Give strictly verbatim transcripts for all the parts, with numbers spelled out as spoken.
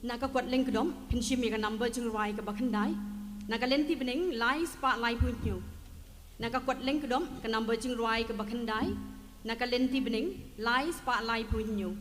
Na ka kwat lyngkdom, phin shim ïa ka number jingrwai kaba khyndai. Na ka lynti bneng, lai spah laiphew hynñiew. Na ka kwat lyngkdom, ka number jingrwai kaba khyndai. Na ka lynti bneng, lai spah laiphew hynñiew.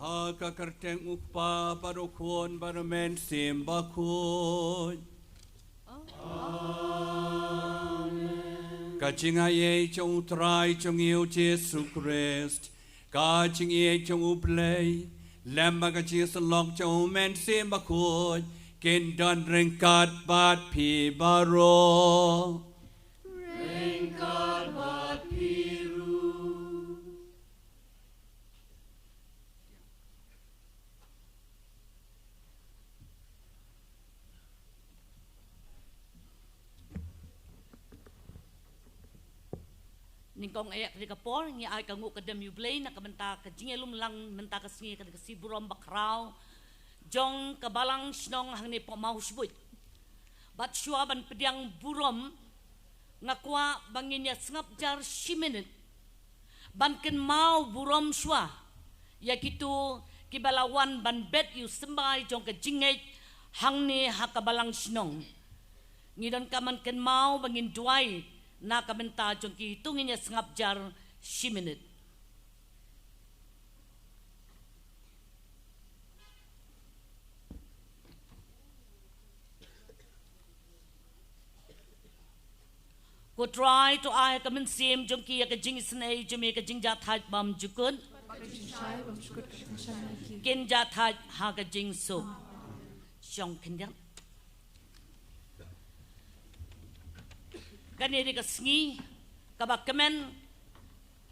Ha ka kyrteng u Kpa bad u Khun bad u Mynsiem Bakhuid. Amen. Ka jingaiei jong u Trai jong ngi u Jisu Khrist, ka jingaiei jong u Blei, lem bad ka jingïasyllok jong u Mynsiem Bakhuid, kin don ryngkat bad phi baroh. Ryngkat bad phi ruh. Nyngkong eh, kane ka por ngi ai ka nguh ka dem ïa u Blei na ka bynta ka jingïalum lang mynta ka sngi, kane ka sngi burom bakhraw jong ka Balang Shnong hangne Pohmawshbuit. Bad shuwa ban pdiang burom, nga kwah ba ngin ïa sngap jar shi minit ban kynmaw burom shuwa ïa kito kiba la wan ban bet ïa u symbai jong ka jingngeit hangne ha ka balang shnong. Ngi donkam ban kynmaw ba ngin duwai na ka bynta jong ki. To ngin ïa sngap jar shi minit. Ko Trai, to ai ha ka mynsiem jong ki ïa ka jingisynei jong me ka jingjahthait bymjukut. Kin jahthait ha ka jingsuk. Shong khyndiat. Kane dei ka sngi kaba kmen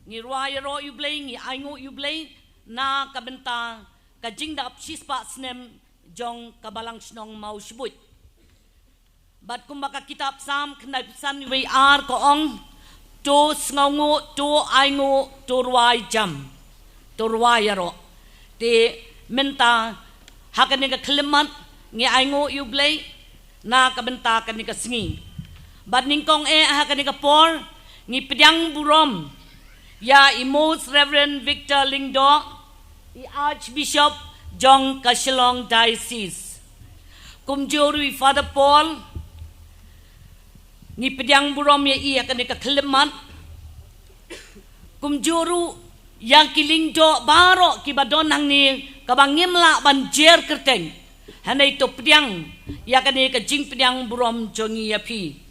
ngi rwai ïaroh ïa U Blei, ngi ainguh ïa U Blei na ka bynta ka jingdap shispah snem jong ka balang shnong Mawshbuit. Bad kumba ka kitab Salm khyndaiphew san, wei ar ka ong, to sngewnguh, to ainguh, to rwai jam, to rwai ïaroh. Te mynta ha kane ka khyllipmat ngi ainguh ïa U Blei na ka bynta kane ka sngi. Bad nyngkong eh ha kane ka por ngi pdiang burom ïa i Most Reverend Victor Lyngdoh, i Archbishop jong ka Shillong Diocese. Kumjuh ruh i Father Paul, ngi pdiang burom ïa i ha kane ka khyllipmat. Kumjuh ruh ïa ki Lyngdoh baroh kiba don hangne kaba ngim lah ban jer kyrteng. Hynrei to pdiang ïa kane ka jingpdiang burom jong ngi ïa phi.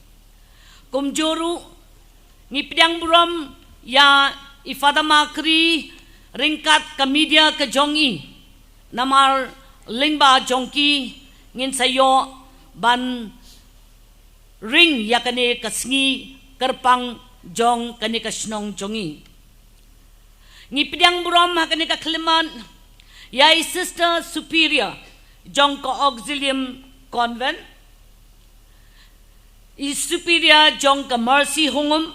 Kumjuh ruh ngi pdiang burom ïa i Father Makri ryngkat ka media ka jong i. Namar lyngba jong ki ngin sa ïoh ban ring ïa kane ka sngi kyrpang jong kane ka shnong jong ngi. Ngi pdiang burom ha kane ka khyllipmat ïa i Sister Superior jong ka Auxilium Convent, i Superior jong ka Mercy Home,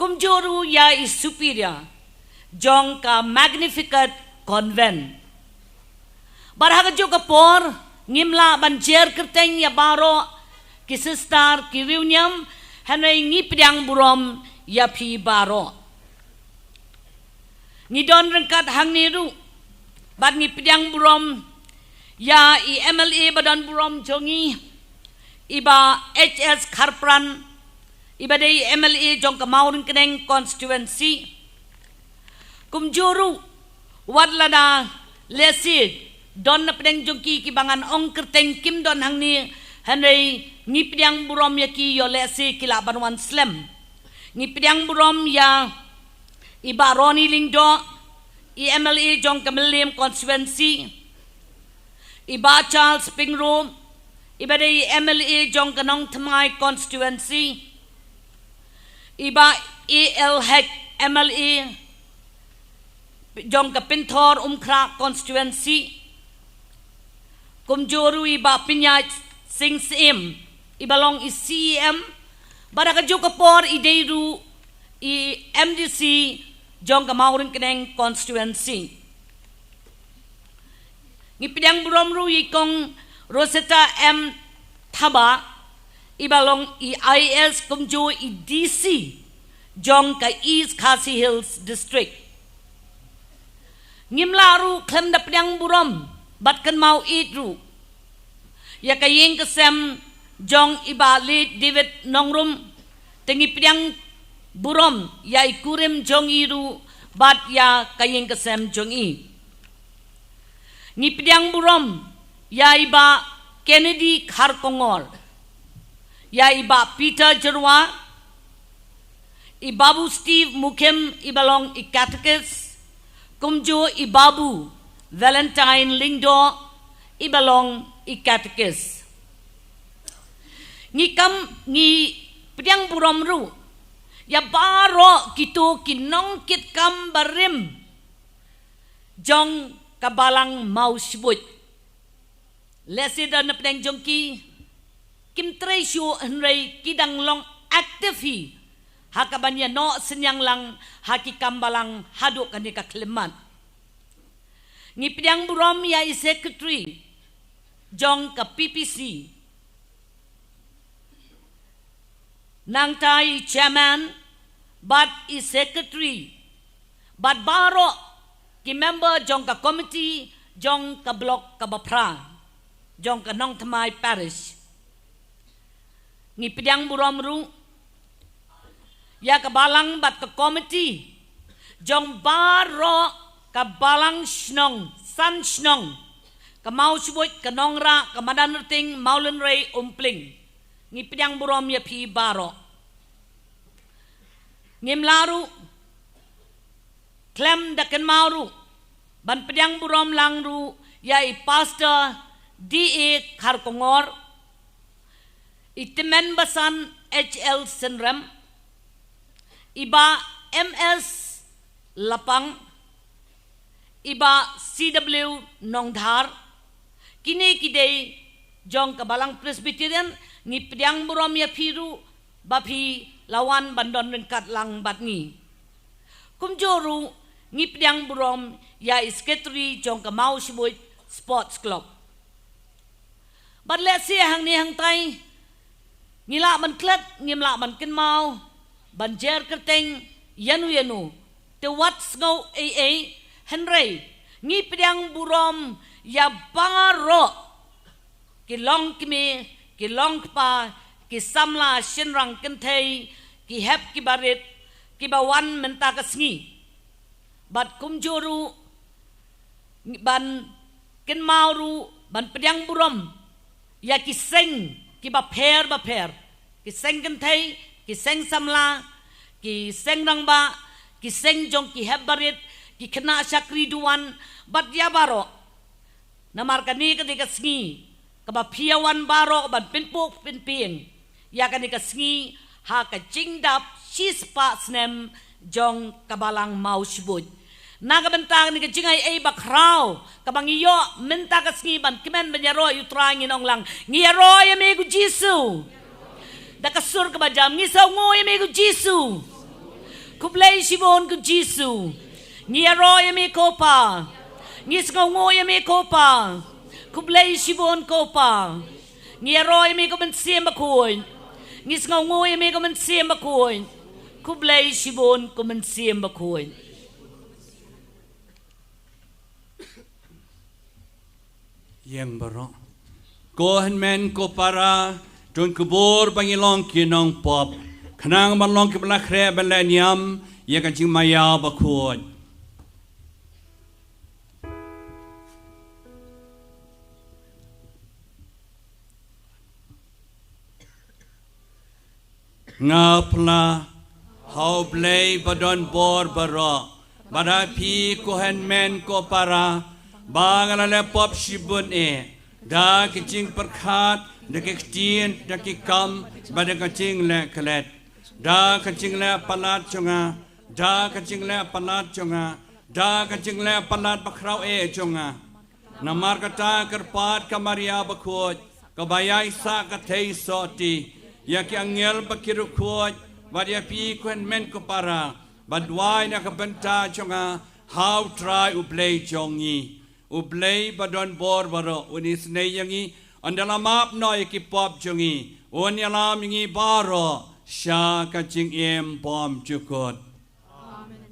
kumjuh ruh ïa i Superior jong ka Magnificat Convent. Bad ha kajuh ka por ngim lah ban jer kyrteng ïa baroh ki sister, ki riewniam, hynrei ngi pdiang burom ïa phi baroh. Ngi don ryngkat hangne ruh bad ngi pdiang burom ïa i M L A ba don burom jong ngi, i Bah H S Kharpran, i ba dei M L A jong ka Mawryngkneng constituency. Kumjuh ruh, wat lada lehse don na pdeng jong ki kiba ngan ong kyrteng kim don hangne, hynrei ngi pdiang burom ïa ki ïoh lehse ki lah ban wan slem. Ngi pdiang burom ïa i Bah Ronnie Lyngdoh, i M L A jong ka Mylliem constituency, i Bah Charles Pyngrope, i ba dei M L A jong ka Nongthymmai constituency, i Bah A L Hek, M L A jong ka Pynthorumkhrah constituency, kumjuh ruh i Bah Pynïaid Sing Syiem, i ba long i C E M, bad ha kajuh ka por i dei ruh i M D C jong ka Mawryngkneng constituency. Ngi pdiang burom ruh ïa i Kong Rosetta M Thabah, i ba long i I A S kumjuh i D C jong ka East Khasi Hills District. Ngim lah ruh khlem da pdiang burom bad kynmaw ïeit ruh ïa ka ïing ka sem jong i Bah Late David Nongrum, te ngi pdiang burom ïa i kurim jong i ruh bad ïa ka ïing ka sem jong i. Ngi pdiang burom ïa i Bah Kennedy Kharkongor, ïa i Bah Peter Jyrwa, i Babu Steve Mukhim i ba long i katekis, kumjuh i Babu Valentine Lyngdoh i ba long i katekis. Ngi kam, ngi pdiang burom ruh ïa baroh kito ki nongkitkam barim jong ka balang Mawshbuit. Lehse don na pdeng jong ki kim trei shuh hynrei ki dang long active hi ha kaban ïanoh synñiang lang ha ki kam balang haduh kane ka khyllipmat. Ngi pdiang burom ïa i secretary jong ka P P C, Nangta i chairman, bad i secretary, bad baroh ki member jong ka komiti jong ka block kaba phra jong ka Nongthymmai Parish. Ngi pdiang burom ruh ïa ka balang bad ka komiti jong baroh ka balang shnong, san shnong, ka Mawshbuit, ka Nongrah, ka Madanrting, Mawlynrei, Umpling. Ngi pdiang burom ïa phi baroh. Ngim lah ruh khlem da kynmaw ruh ban pdiang burom lang ruh ïa i Pastor D A Kharkongor, i Tymmen Basan H L Synrem, i Bah M S Lapang, i Bah C W Nongdhar. Kine ki dei jong ka balang Presbyterian. Ngi pdiang burom ïa phi ruh ba phi la wan ban don ryngkat lang bad ngi. Kumjuh ruh ngi pdiang burom ïa i secretary jong ka Mawshbuit Sports Club. Bad lehse hangne hangtai ngi lah ban klet, ngim lah ban kynmaw ban jer kyrteng ïano ïano, te wat sngew ei ei. Hynrei ngi pdiang burom ïa baroh ki longkmie, ki longkpa, ki samla shynrang kynthei, ki hep ki barit, kiba wan mynta ka sngi. Bad kumjuh ruh ban kynmaw ruh ban pdiang burom ïa ki seng kiba pher bapher, ki seng kynthei, ki seng samla, ki seng rangbah, ki seng jong ki hep barit, ki khynnah shakri duwan, bad ïa baroh. Namar kane ka dei ka sngi kaba phi ïa wan baroh ban pynpok pynpieng ïa kane ka sngi ha ka jingdap shispah snem jong ka balang Mawshbuit. Na ka bynta kane ka jingai ei bakhraw kaba ngi ïoh mynta ka sngi ban kmen ban ïaroh ïa u Trai, ngin ong lang, ngi ïaroh ïa me ko Jisu. Da ka sur kaba jam ngi sngewnguh ïa me ko Jisu. Khublei shibun ko Jisu. Ngi ïaroh ïa me ko Pa. Ngi sngewnguh ïa me ko Pa. Khublei shibun ko Pa. Ngi ïaroh ïa me ko Mynsiem Bakhuid. Ngi sngewnguh ïa me ko Mynsiem Bakhuid. Khublei shibun ko Mynsiem Bakhuid. Ïeng baroh. Ko hynmen ko para, to khubor ba ngi long ki nongpop, khnang ban long kiba la khreh ban leh niam ïa ka jingmaïa bakhuid. Nga phla ha U Blei ba don bor baroh, bad ha phi ko hynmen ko para, ba nga la leh pop shibun eh, da ki jingpyrkhat, da ki ktien, da ki kam, bad da ka jingleh klet, da ka jingleh palat jong nga, da ka jingleh palat jong nga, da ka jingleh palat bakhraw eh jong nga. Namar kata kyrpad ka Maria Bakhuid, kaba ïaisah ka theisotti, ïa ki angel bad ki riewkhuid, bad ïa phi ko hynmen ko para, ban duwai na ka bynta jong nga ha U Trai U Blei jong ngi. U Blei ba don bor baroh un isynei ïa ngi, un da la map noh ïa ki pop jong ngi, un ïalam ïa ngi baroh sha ka jingim bymjukut. Amen.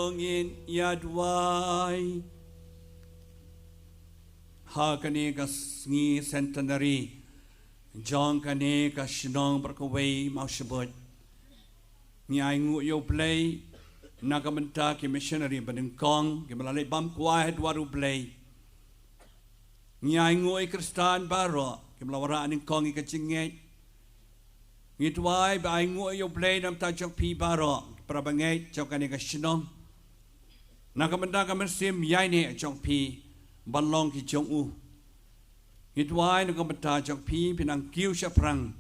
Ngin ïa duwai ha kane ka sngi centenary jong kane ka shnong bad kawei Mawshynrut. Ngi ainguh ïa U Blei na ka bynta ki missionary ba nyngkong kiba la leit bam kwai ha dwar U Blei. Ngi ainguh ïa ki Khristan baroh kiba la wanrah nyngkong ïa ka jingngeit. Ngi duwai ba ainguh ïa U Blei na ka bynta jong phi baroh ki para bangeit jong kane ka shnong. Na ka bynta ka mynsiem ïaineh jong phi ban long ki jong U. Ngi duwai na ka bynta jong phi, phin nang kiew shaphrang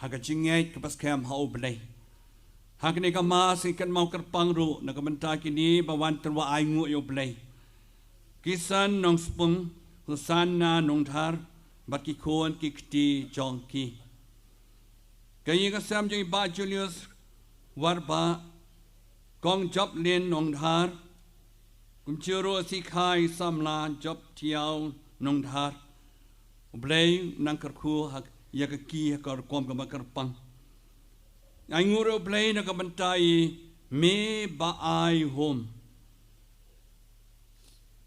ha ka jingngeit kaba skhem ha U Blei. Ha kane ka Mass ngi kynmaw kyrpang ruh na ka bynta kine ba wan tyrwa ainguh ïa U Blei. Ki San Nongspung, Susanna Nongdhar bad ki khun ki kti jong ki. Ka ïing ka sem jong i Bah Julius Warbah, Kong Joplin Nongdhar, kumjuh ruh i Sikhai samla Jopthiaw Nongdhar. U Blei un nang kyrkhu ha ïa ka ki ha ka rukom kaba kyrpang. Ainguh ruh ïa U Blei na ka bynta i Mei Bah Ai Hum.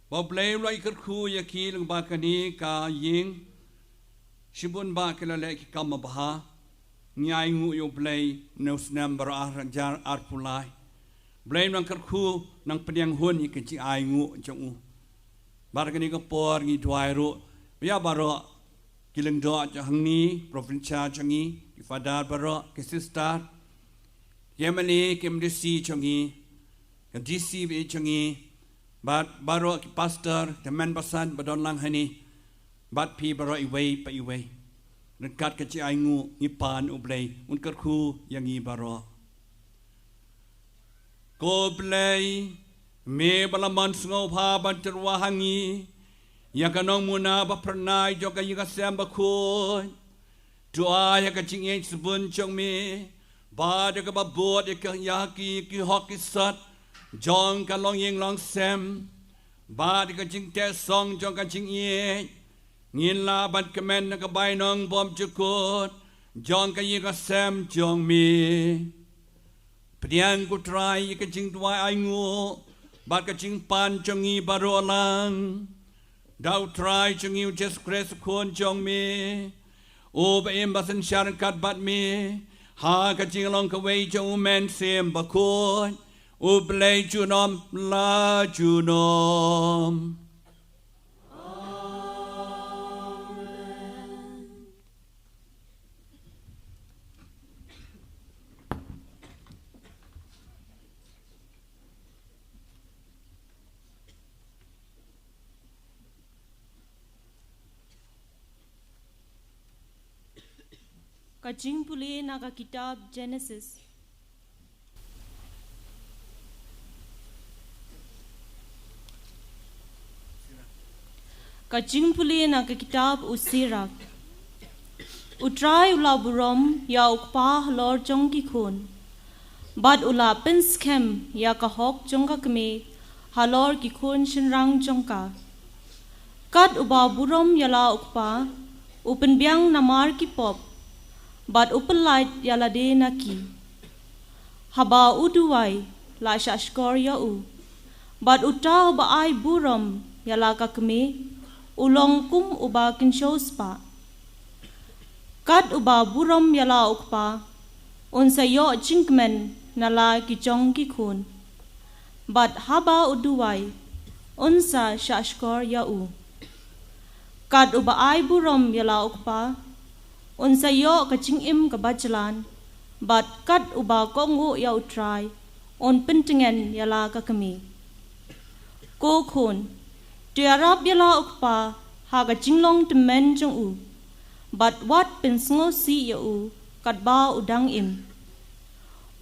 Ba U Blei u la ïa kyrkhu ïa ki lyngba kane ka ïing. Shibun bah ki la leh ki kam babha. Ngi ainguh ïa U Blei na u snem baroh ar hajar arphew lai. Blei un nang kyrkhu, nang pynïeng hun ïa ka jingainguh jong u. Bad ha kane ka por ngi duwai ruh ïa baroh ki lyngdoh jong hangne, provincial jong ngi, ki Father baroh, ki Sister, ki M L A, ki M D C jong ngi, ki D C jong ngi, bad baroh ki Pastor, ki tymmen basan ba don lang hangne, bad phi baroh iwei pa iwei. Ryngkat ka jingainguh ngi pan, U Blei un kyrkhu ïa ngi baroh. Ko Blei, Me ba la mon sngewbha ban tyrwa ha ngi ïa ka nongmuna ba phyrnai jong ka ïing ka sem bakhuid. To ai ha ka jingïeit shibun jong Me, bad da kaba bud ïa ka, ïa ki, ki hok ki sot jong ka longïing longsem, bad da ka jingteh song jong ka jingïeit, ngin lah ban kmen na ka bainong bymjukut jong ka ïing ka sem jong Me. Pdiang, ko Trai, ïa ka jingduwai ainguh bad ka jingpan jong ngi baroh lang. Da U Trai jong ngi U Jisu Khrist U Khun jong Me, uba im bad synshar ryngkat bad Me ha ka jinglong kawei jong U Mynsiem Bakhuid, U Blei junom la junom. Ka jingpule na ka kitab Genesis. Ka jingpule na ka kitab U Sirak. U Trai u la burom ïa u kpa halor jong ki khun, bad u la pynskhem ïa ka hok jong ka kmie halor ki khun shynrang jong ka. Kat uba burom ïa la u kpa, u pynbiang namar ki pop, bad u pyllait ïa lade na ki. Haba u duwai, la shahshkor ïa u. Bad uta uba ai burom ïa la ka kmie, u long kum uba kynshew spah. Kat uba burom ïa la u kpa, un sa ïoh jingkmen na la ki jong ki khun. Bad haba u duwai, un sa shahshkor ïa u. Kat uba ai burom ïa la u kpa, un sa ïoh ka jingim kaba jlan, bad kat uba kohnguh ïa U Trai, un pyntngen ïa la ka kmie. Ko khun, to ïarap ïa la u kpa ha ka jinglong tymmen jong u, bad wat pynsngewsih ïa u katba u dang im.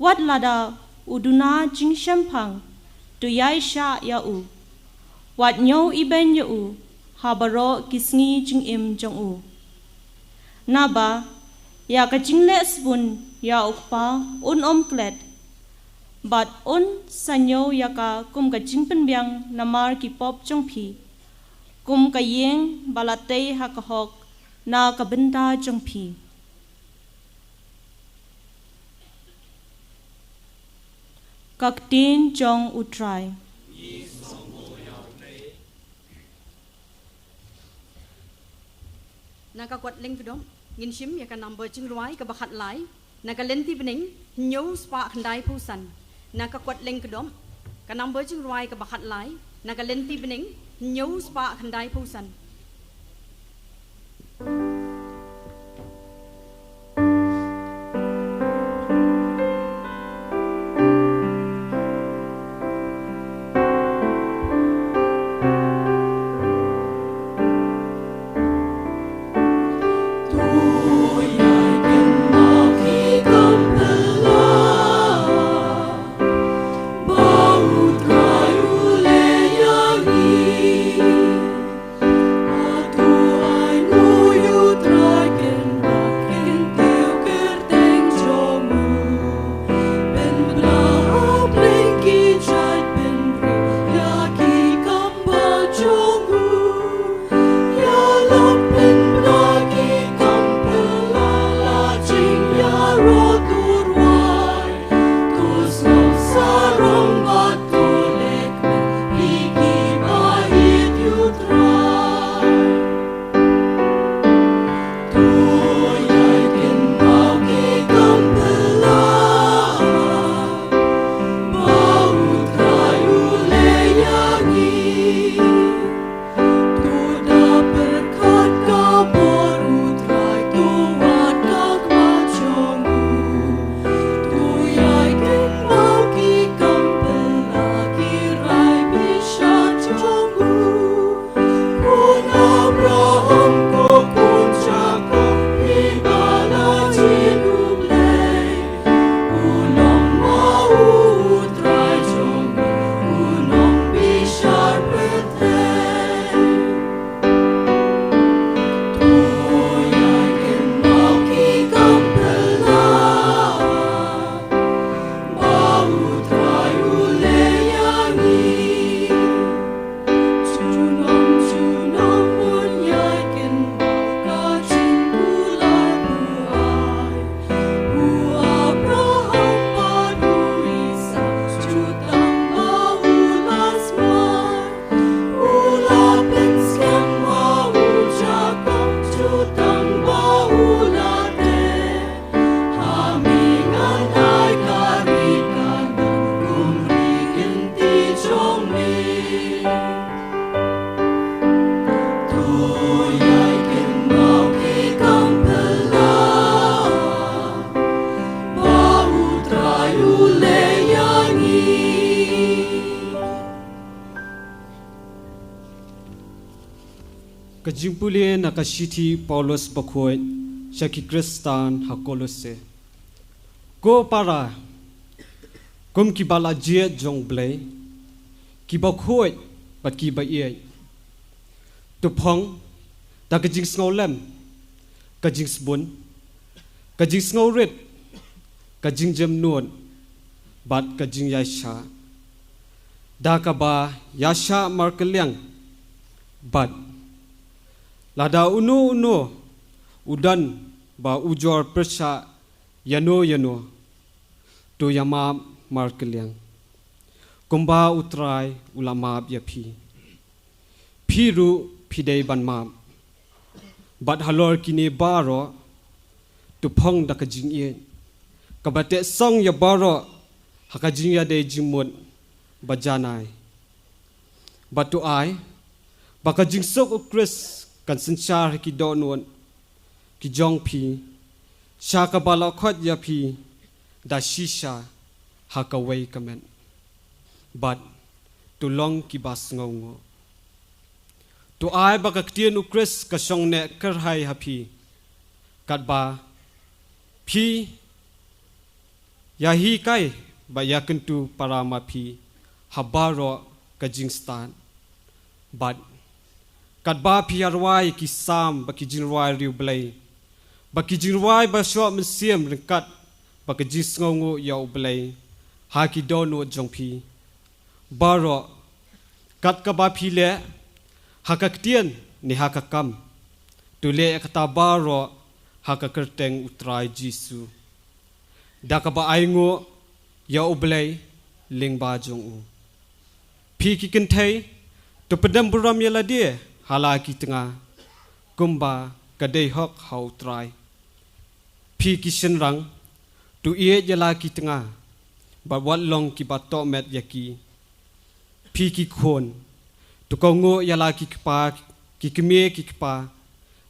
Wat lada u duna jingshemphang, to ïaishah ïa u. Wat ñiew ibein ïa u ha baroh ki sngi jingim jong u. Naba ïa ka jingleh sbun ïa u kpa un ym klet, bad un sa ñiew ïa ka kum ka jingpynbiang namar ki pop jong phi, kum ka ïing ba la tei ha ka hok na ka bynta jong phi. Ka ktien jong U Trai. Na ka kwat lyngkdom, ngin shim ïa ka number jingrwai kaba khatlai, na ka lynti bneng, hynñiew spah khyndaiphew san. Na ka kwat lyngkdom, ka number jingrwai kaba khatlai, na ka lynti bneng, hynñiew spah khyndaiphew san. Ka jingpule na ka shithi Paulus bakhuid sha ki Khristan ha Kolose. Ko para, kum ki ba la jied jong Blei, ki bakhuid bad ki ba ïeit. To phong da ka jingsngewlem, ka jingsbun, ka jingsngewrit, ka jingjemnud, bad ka jingïaishah. Da kaba ïaishah markylliang, bad lada uno uno u don ba ujor pyrshah ïano ïano, to ïamap markylliang, kumba U Trai u la map ïa phi. Phi ruh phi dei ban map. Bad halor kine baroh, to phong da ka jingïeit, kaba teh song ïa baroh ha ka jingïadei jingmut ba janai. Bad to ai ba ka jingsuk U Khrist kan synshar ha ki dohnud ki jong phi, sha kaba la khot ïa phi da shisha ha kawei ka met. Bad to long ki ba sngewnguh. To ai ba ka ktien U Khrist ka shong neh kyrhai ha phi, katba phi ïahikai bad ïakyntu para ma phi ha baroh ka jingstad. Bad katba phi ïarwai ki salm bad ki jingrwai riewblei, bad ki jingrwai ba shoh mynsiem ryngkat bad ka jingsngewnguh ïa U Blei ha ki dohnud jong phi baroh, kat kaba phi leh, ha ka ktien ne ha ka kam, to leh ïa kata baroh ha ka kyrteng U Trai Jisu, da kaba ainguh ïa U Blei lyngba jong u. Phi ki kynthei, to pyndem burom ïa lade ha la ki tnga, kumba Ka dei hok ha U Trai. Phi ki shynrang, to ïeit ïa la ki tnga, bad wat long kiba tohmet ïa ki. Phi ki khun, to kohnguh ïa la ki kpa, ki kmie ki kpa,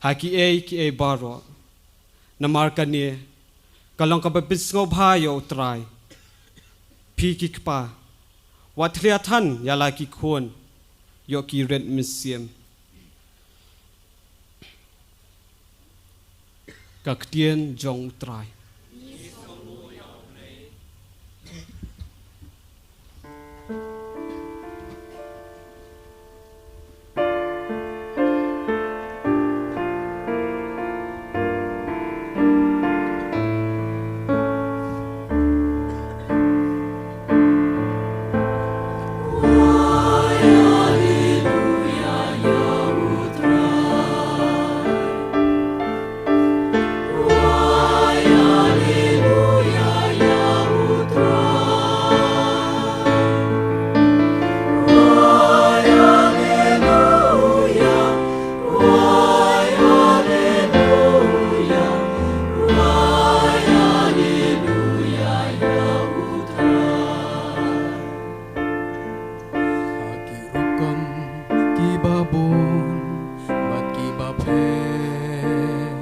ha kiei kiei baroh. Namar kane ka long kaba pynsngewbha ïa U Trai. Phi ki kpa, wat thlia than ïa la ki khun ïoh ki rit mynsiem. Ka ktien jong U Trai. Ha ki rukom kiba bun bad kiba pher,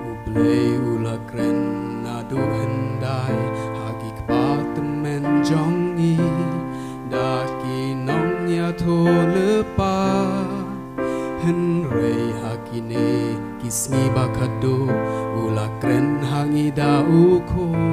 U Blei u la kren naduh hyndai ha ki kpa tymmen jong ngi, da ki nongïathuhlypa. Hynrei ha kine ki sngi ba khatduh, u la kren ha ngi da U Khun.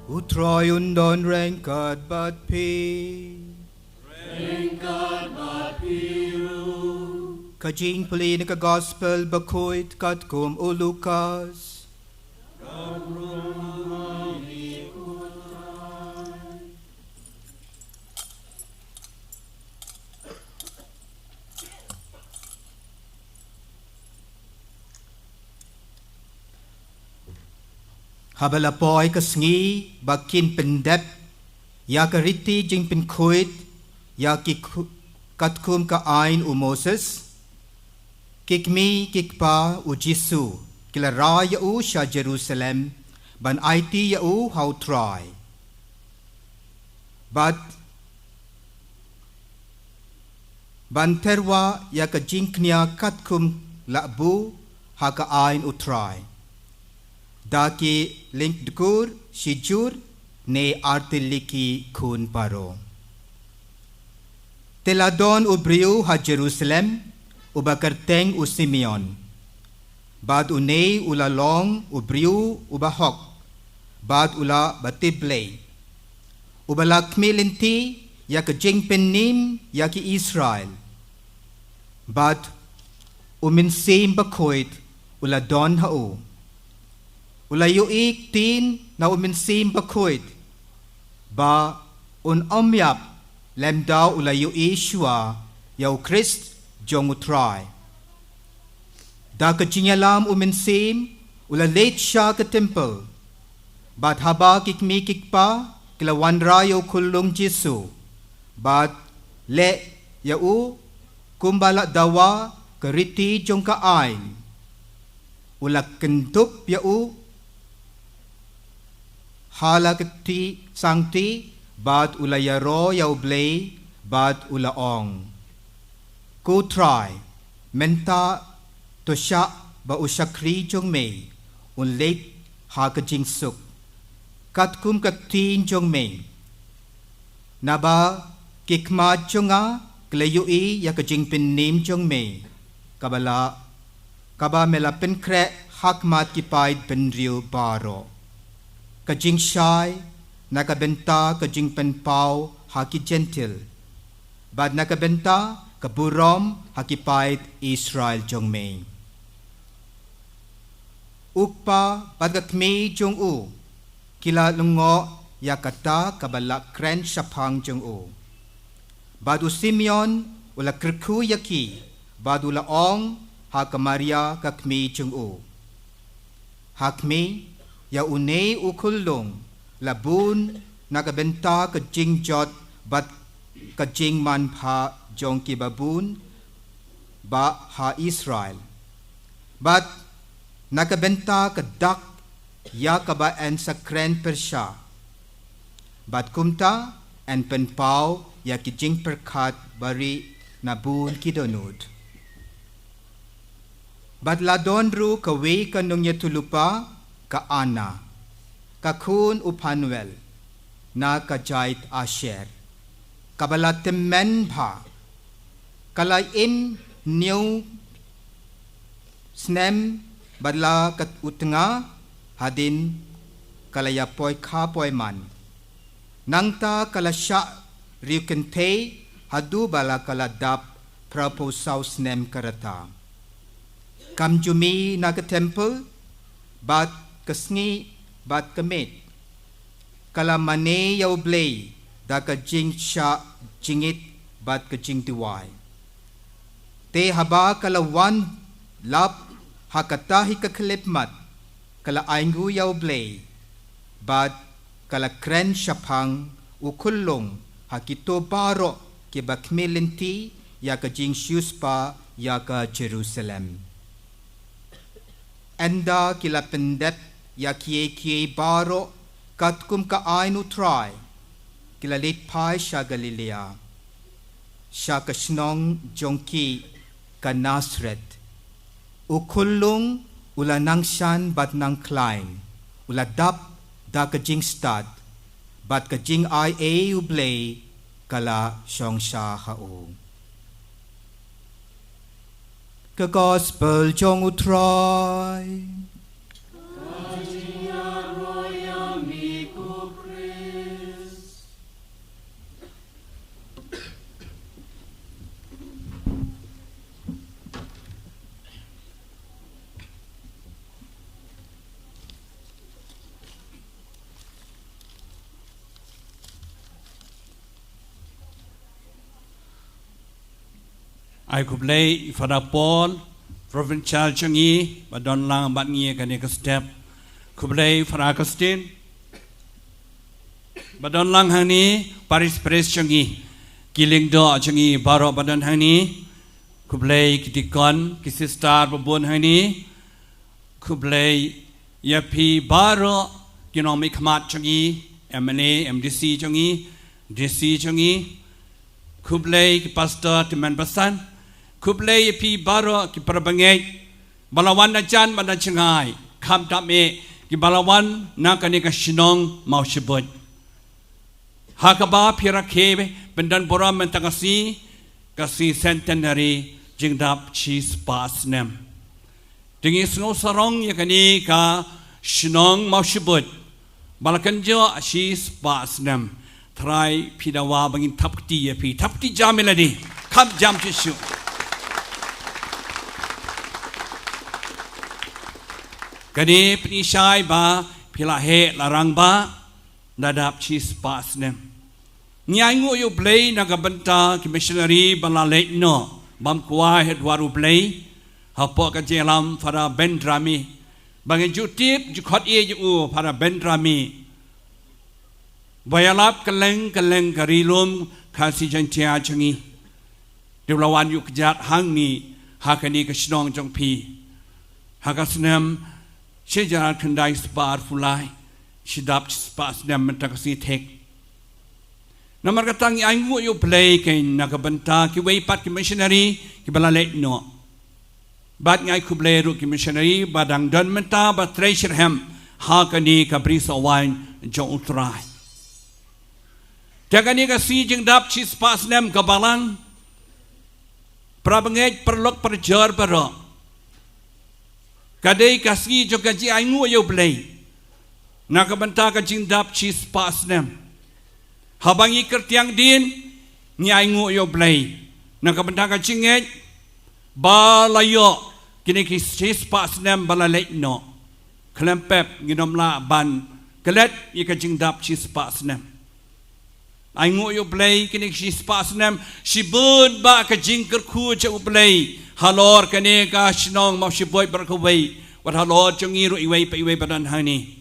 U Trai un don ryngkat bad phi. Ryngkat bad phi ruh. Ka jingpule na ka Gospel bakhuid katkum u Lukas. Haba la poi ka sngi ba kin pyndep ïa ka riti jingpynkhuid ïa ki khu-, katkum ka aiñ u Moses, ki kmie ki kpa u Jisu ki la rai ïa u sha Jerusalem ban aiti ïa u ha U Trai. Bad ban tyrwa ïa ka jingkñia katkum la buh ha ka aiñ U Trai, da ki lyngdkur shijur ne artylli ki khun baroh. Te la don u briew ha Jerusalem uba kyrteng u Simeon. Bad une u la long u briew uba hok bad u la batip Blei. Uba la khmih lynti ïa ka jingpynnim ïa ki Israel. Bad U Mynsiem Bakhuid u la don ha u. U la ïohi ktien na U Mynsiem Bakhuid ba un ym ïap lymda u la ïohi shuwa ïa U Khrist jong U Trai. Da ka jingïalam U Mynsiem u la leit sha ka templ. Bad haba ki kmie ki kpa ki la wanrah ïa u khyllung Jisu bad leh ïa u kumba la dawa ka riti jong ka aiñ, u la kyndup ïa u ha la ka kti sangti bad u la ïaroh ïa U Blei bad u la ong, Ko Trai, mynta to shah ba u shakri jong me un leit ha ka jingsuk katkum ka ktien jong me. Naba ki khmat jong nga ki la ïohi ïa ka jingpynnim jong me, kaba la, kaba me la pynkhreh ha khmat ki paid bynriew baroh, ka jingshai na ka bynta ka jingpynpaw ha ki Jentil, bad na ka bynta ka burom ha ki paid Israel jong me. U kpa bad ka kmie jong u ki la lyngngoh ïa kata kaba la kren shaphang jong u. Bad u Simeon u la kyrkhu ïa ki, bad u la ong ha ka Maria ka kmie jong u. Ha khmih, ïa une u khyllung la bun na ka bynta ka jingjot bad ka jingmanbha jong kiba bun ba ha Israel, bad na ka bynta ka dak ïa kaba yn sa kren pyrshah. Bad kumta yn pynpaw ïa ki jingpyrkhat bari na bun ki dohnud. Bad la don ruh kawei ka nongïathuhlypa ka Anna, ka khun u Phanuel, na ka jait Asher, kaba la tymmen bha. Ka la im hynñiew snem bad la ka utnga hadien ka la ïa poi kha poi man. Nangta ka la shah riewkynthei haduh ba la ka la dap phra phew saw snem ka rta. Kam ju mih na ka temple bad ka sngi bad ka miet. Ka la mane ïa U Blei da ka jingshah jingit bad ka jingduwai. Te haba ka la wan lap ha kata hi ka khyllipmat, ka la ainguh ïa U Blei bad ka la kren shaphang u khyllung ha kito baroh kiba khmih lynti ïa ka jingsiewspah ïa ka Jerusalem. Ynda ki la pyndep ïa kiei kiei baroh katkum ka aiñ U Trai, ki la leit phai sha Galilea, sha ka shnong jong ki ka Nasareth. U khyllung u la nang shan bad nang khlaiñ, u la dap da ka jingstad, bad ka jingaiei U Blei ka la shong sha ha u. Ka Gospel jong U Trai. Ai khublei Father Paul, Provincial jong ngi, ba don lang bad ngi kane ka step. Khublei Father Augustine, ba don lang hangne, Parish Priest jong ngi, ki lyngdoh jong ngi baroh ba don hangne. Khublei ki deacon, ki sister ba bun hangne. Khublei ïa phi baroh ki nongmihkhmat jong ngi, M N A, M D C jong ngi, D C jong ngi. Khublei ki pastor tymmen basan. Khublei ïa phi baroh ki para bangeit ba la wan na jan bad na jngai, khamtam eh kiba la wan na kane ka shnong Mawshynrut. Ha kaba phi rakhe pyndonburom mynta ka sngi, ka sngi centenary, jingdap shispah snem. Te ngi sngewsarong ïa kane ka shnong Mawshynrut ba la kynjoh shispah snem. Trai phi dawa ba ngin thap kti ïa phi, thap kti jam ïa lade, kham jam shuh shuh. Kane pynshai ba phi la heh la rangbah, la dap shispah snem. Ngi ainguh ïa U Blei na ka bynta ki missionary ba la leit noh bam kwai ha dwar U Blei, hapoh ka jingïalam Father Ben Drami. Ba ngi ju tip ju khot ïa u Father Ben Drami ba ïalap kylleng kylleng ka Ri Lum Khasi Jaiñtia jong ngi. Te u la wan ïuh kjat hangne ha kane ka shnong jong phi ha ka snem shi hajar khyndai spah arphew lai, shi dap shispah snem mynta ka sngi thik. Namar kata ngi ainguh ïa U Blei kein na ka bynta kiwei pat ki missionary kiba la leit noh. Bad ngi ai khublei ruh ki missionary ba dang don mynta ba trei shitrhem ha kane ka Bri Sohwaiñ jong U Trai. Te kane ka sngi jingdap shispah snem ka balang, para bangeit, paralok, parajor baroh, ka dei ka sngi jong ka jingainguh ïa U Blei na ka bynta ka jingdap shispah snem. Haba ngi kyrtiang dien, ngi ainguh ïa U Blei Na ka bynta ka jingngeit ba la ïoh kine ki shispah snem ba la leit noh, khlem pep ngin ym lah ban klet ïa ka jingdap shispah snem. Ai nguh ïa U Blei, kine ki shispah snem shibun bah ka jingkyrkhu jong U Blei halor kane ka shnong Mawshynrut bad kawei, wat halor jong ngi ruh iwei pa iwei ba don hangne.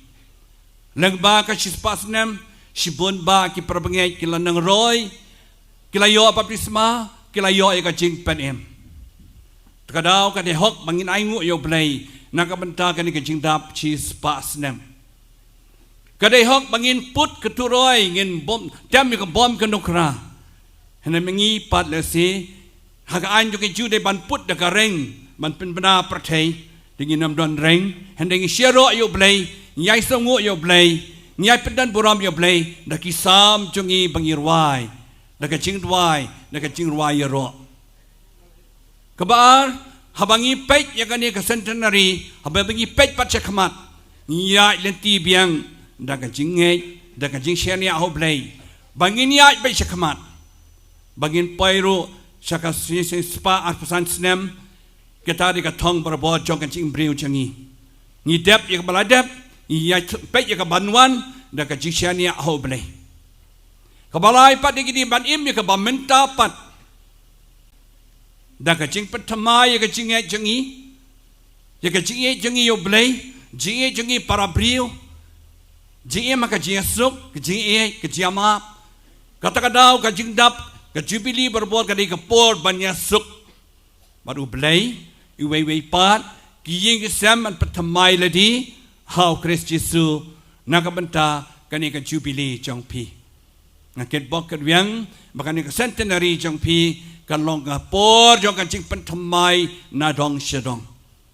Lyngba ka shispah snem, shibun bah ki parabangeit ki la nang roi, ki la ïoh baptisma, ki la ïoh ïa ka jingpynim. Te ka daw ka dei hok ba ngin ai nguh ïa U Blei na ka bynta kane ka jingdap shispah snem. Ka dei hok ba ngin put ka turoi, ngin bom, tem ïa ka bom ka nukra. Hynrei ma ngi pat lehse, ha ka aiñ jong ki Jiw dei ban put da ka ring ban pynbna pyrthei. Te ngin ym don ring, hynrei ngi sngewroh ïa U Blei, ngi ai sngewbha ïa U Blei, ngi ai pyndonburom ïa U Blei da ki Salm jong ngi ba ngi rwai, da ka jingduwai, da ka jingrwai ïaroh. Kaba ar, haba ngi peit ïa kane ka centenary, haba ngi peit pat sha khmat, ngi ïaid lynti biang da ka jingngeit, da ka jingshaniah ha U Blei. Ba ngin ïaid beit sha khmat, ba ngin poi ruh sha ka shi, shispah arphew san snem, kata dei ka thong barabor jong ka jingbriew jong ngi. Ngi dep ïa kaba la dep, ngi ïaid peit ïa ka ban wan da ka jingshaniah ha U Blei. Kaba lai pat, ngi dei ban im ïa kaba mynta pat da ka jingpynthymmai ïa ka jingngeit jong ngi, ïa ka jingngeit jong ngi ïa U Blei, jingngeit jong ngi para briew, jingim ha ka jingïasuk, ka jingïeit, ka jingïamap. Kata ka daw ka jingdap ka Jubili barabor ka dei ka por ban ïasuk bad U Blei, iwei iwei pat, ki ïing ki sem, ban pynthymmai lade ha U Khrist Jisu na ka bynta kane ka Jubili jong phi. Nga kitbok kitrwiang ba kane ka centenary jong phi kan long ka por jong ka jingpynthymmai na dong sha dong.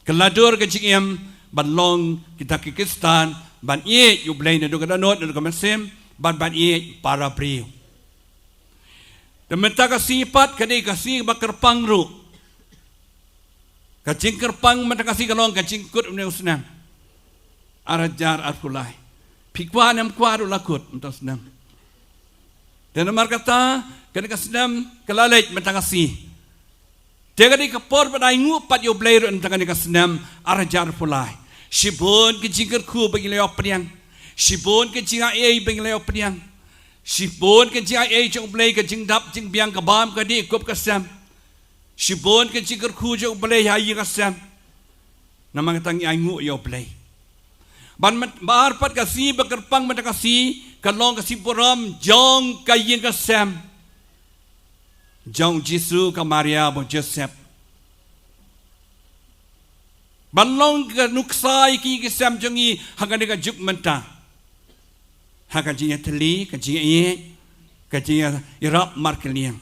Ka la dur ka jingim ban long kita ki Khristan ban ïeit ïa U Blei naduh ka dohnud, naduh ka mynsiem, bad ban ïeit para briew. Te mynta ka sngi pat ka dei ka sngi ba kyrpang ruh. Ka jingkyrpang mynta ka sngi ka long ka jingkut une u snem ar hajar arphew lai. Phi kwah ne em kwah ruh la kut mynta u snem. Te namar kata, kane ka snem ka la leit mynta ka sngi. Te ka dei ka por ba dei ai nguh pat ïa U Blei ruh mynta kane ka snem ar hajar arphew lai. Shibun ki jingkyrkhu ba ngi la ïoh pdiang. Shibun ki jingaiei ba ngi la ïoh pdiang. Shibun ki jingaiei jong U Blei, ka jingdap jingbiang, ka bam ka dih, kup ka sem. Shibun ki jingkyrkhu jong U Blei ha ïing ha sem. Namar kata ngi ai nguh ïa U Blei. Ban met, ba ar pat ka sngi ba kyrpang mynta ka sngi ka long ka sngi burom jong ka ïing ka sem jong U Jisu, ka Maria bad u Joseph. Ban long ka nuksa ïa ki ïing ki sem jong ngi ha kane ka juk mynta. Ha ka jingïatylli, ka jingïaieit, ka jingïarap markylliang.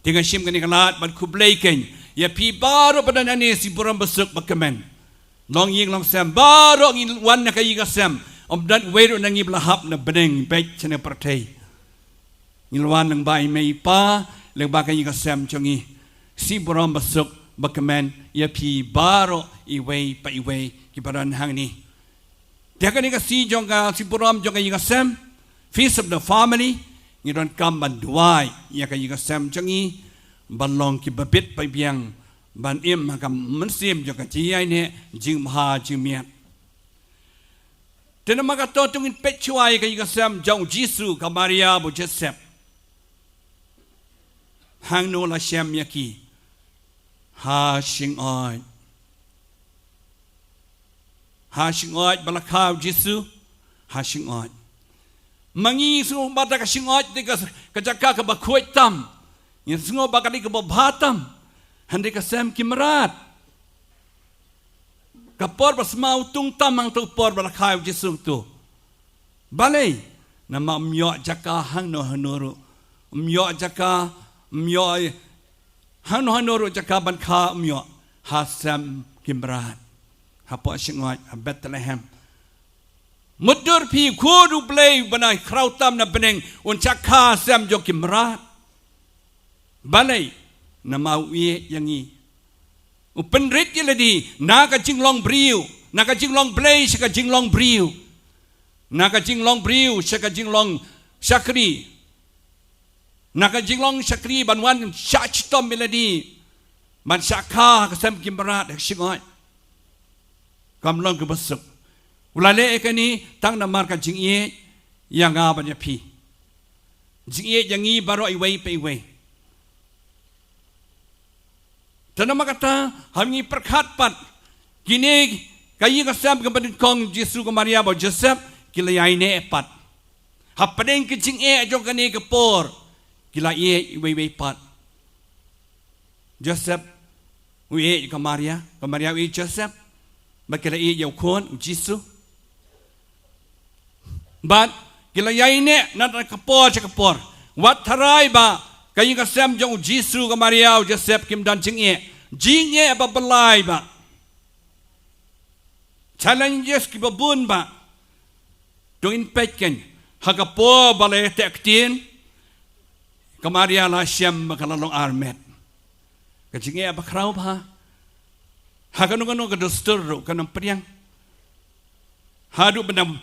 Te nga shim kane ka lad ban khublei keiñ ïa phi baroh ba don hangne, sngi burom basuk ba kmen. Long ïing long sem baroh ngi wan na ka ïing ka sem. Ym don uwei ruh na ngi ba la hap na bneng, beit shane pyrthei. Ngi la wan lyngba i mei i pa, lyngba ka ïing ka sem jong ngi. Sngi burom basuk ba kmen ïa phi baroh iwei pa iwei kiba don hangne. Te ha kane ka sngi jong ka sngi burom jong ka ïing ka sem, Feast of the Family, ngi donkam ban duwai ïa ka ïing ka sem jong ngi ban long kiba bit ba biang, ban im ha ka mynsiem jong ka jingïaineh, jingbha jingmiat. Te namar kata to ngin peit shuwa ïa ka ïing ka sem jong u Jisu, ka Maria bad u Joseph. Hangno la shem ïa ki? Ha shyngod. Ha shyngod ba la kha u Jisu, ha shyngod. Ma ngi sngew ba da ka shyngod te ka, ka jaka kaba khuid tam. Ngi sngew ba ka dei kaba bha tam. Hynrei ka sem ki mrad. Ka por ba sma u tung tam hangto, ka por ba la kha u Jisu to. Balei? Namar ym ïoh jaka hangno hangno ruh. Ym ïoh jaka, ym ïoh hangno hangno ruh jaka ban kha, ym ïoh. Ha sem ki mrad. Hapoh shyngod, ha Bethlehem. Mutdur phi, u Khun u Blei ba na khraw tam na bneng, un shah kha ha sem jong ki mrad. Balei? Namar u ïeit ïa ngi. U pynrit ïa lade na ka jinglong briew, na ka jinglong Blei sha ka jinglong briew. Na ka jinglong briew sha ka jinglong shakri. Na ka jinglong shakri ban wan shah chitom ïa lade, ban shah kha ka sem ki mrad ha ka shyngoid. Kam long kaba suk. U la leh ïa kane tang namar ka jingïeit ïa nga bad ïa phi. Jingïeit ïa ngi baroh iwei pa iwei. Te namar kata, haba ngi pyrkhat pat, kine ka ïing ka sem kaba nyngkong, Jisu, ka Maria bad u Joseph, ki la ïaineh pat. Hapdeng ka jingeh jong kane ka por, ki la ïeit iwei iwei pat. Joseph u ïeit ïa ka Maria, ka Maria u ïeit ïa u Joseph, bad ki la ïeit ïa u khun, u Jisu. Bad ki la ïaineh na ka por sha ka por. Wat tharai ba ka ïing ka sem jong u Jisu, ka Maria, u Joseph kim don jingeh. Jingeh ba byllai ba, challenges kiba bun ba. To ngin peit kein, ha ka por ba la ïateh ktien, ka Maria la shem ba ka la long armet. Ka jingeh ba khraw bha. Ha kano kano ka dustur ruh kan ym pdiang. Haduh ban ym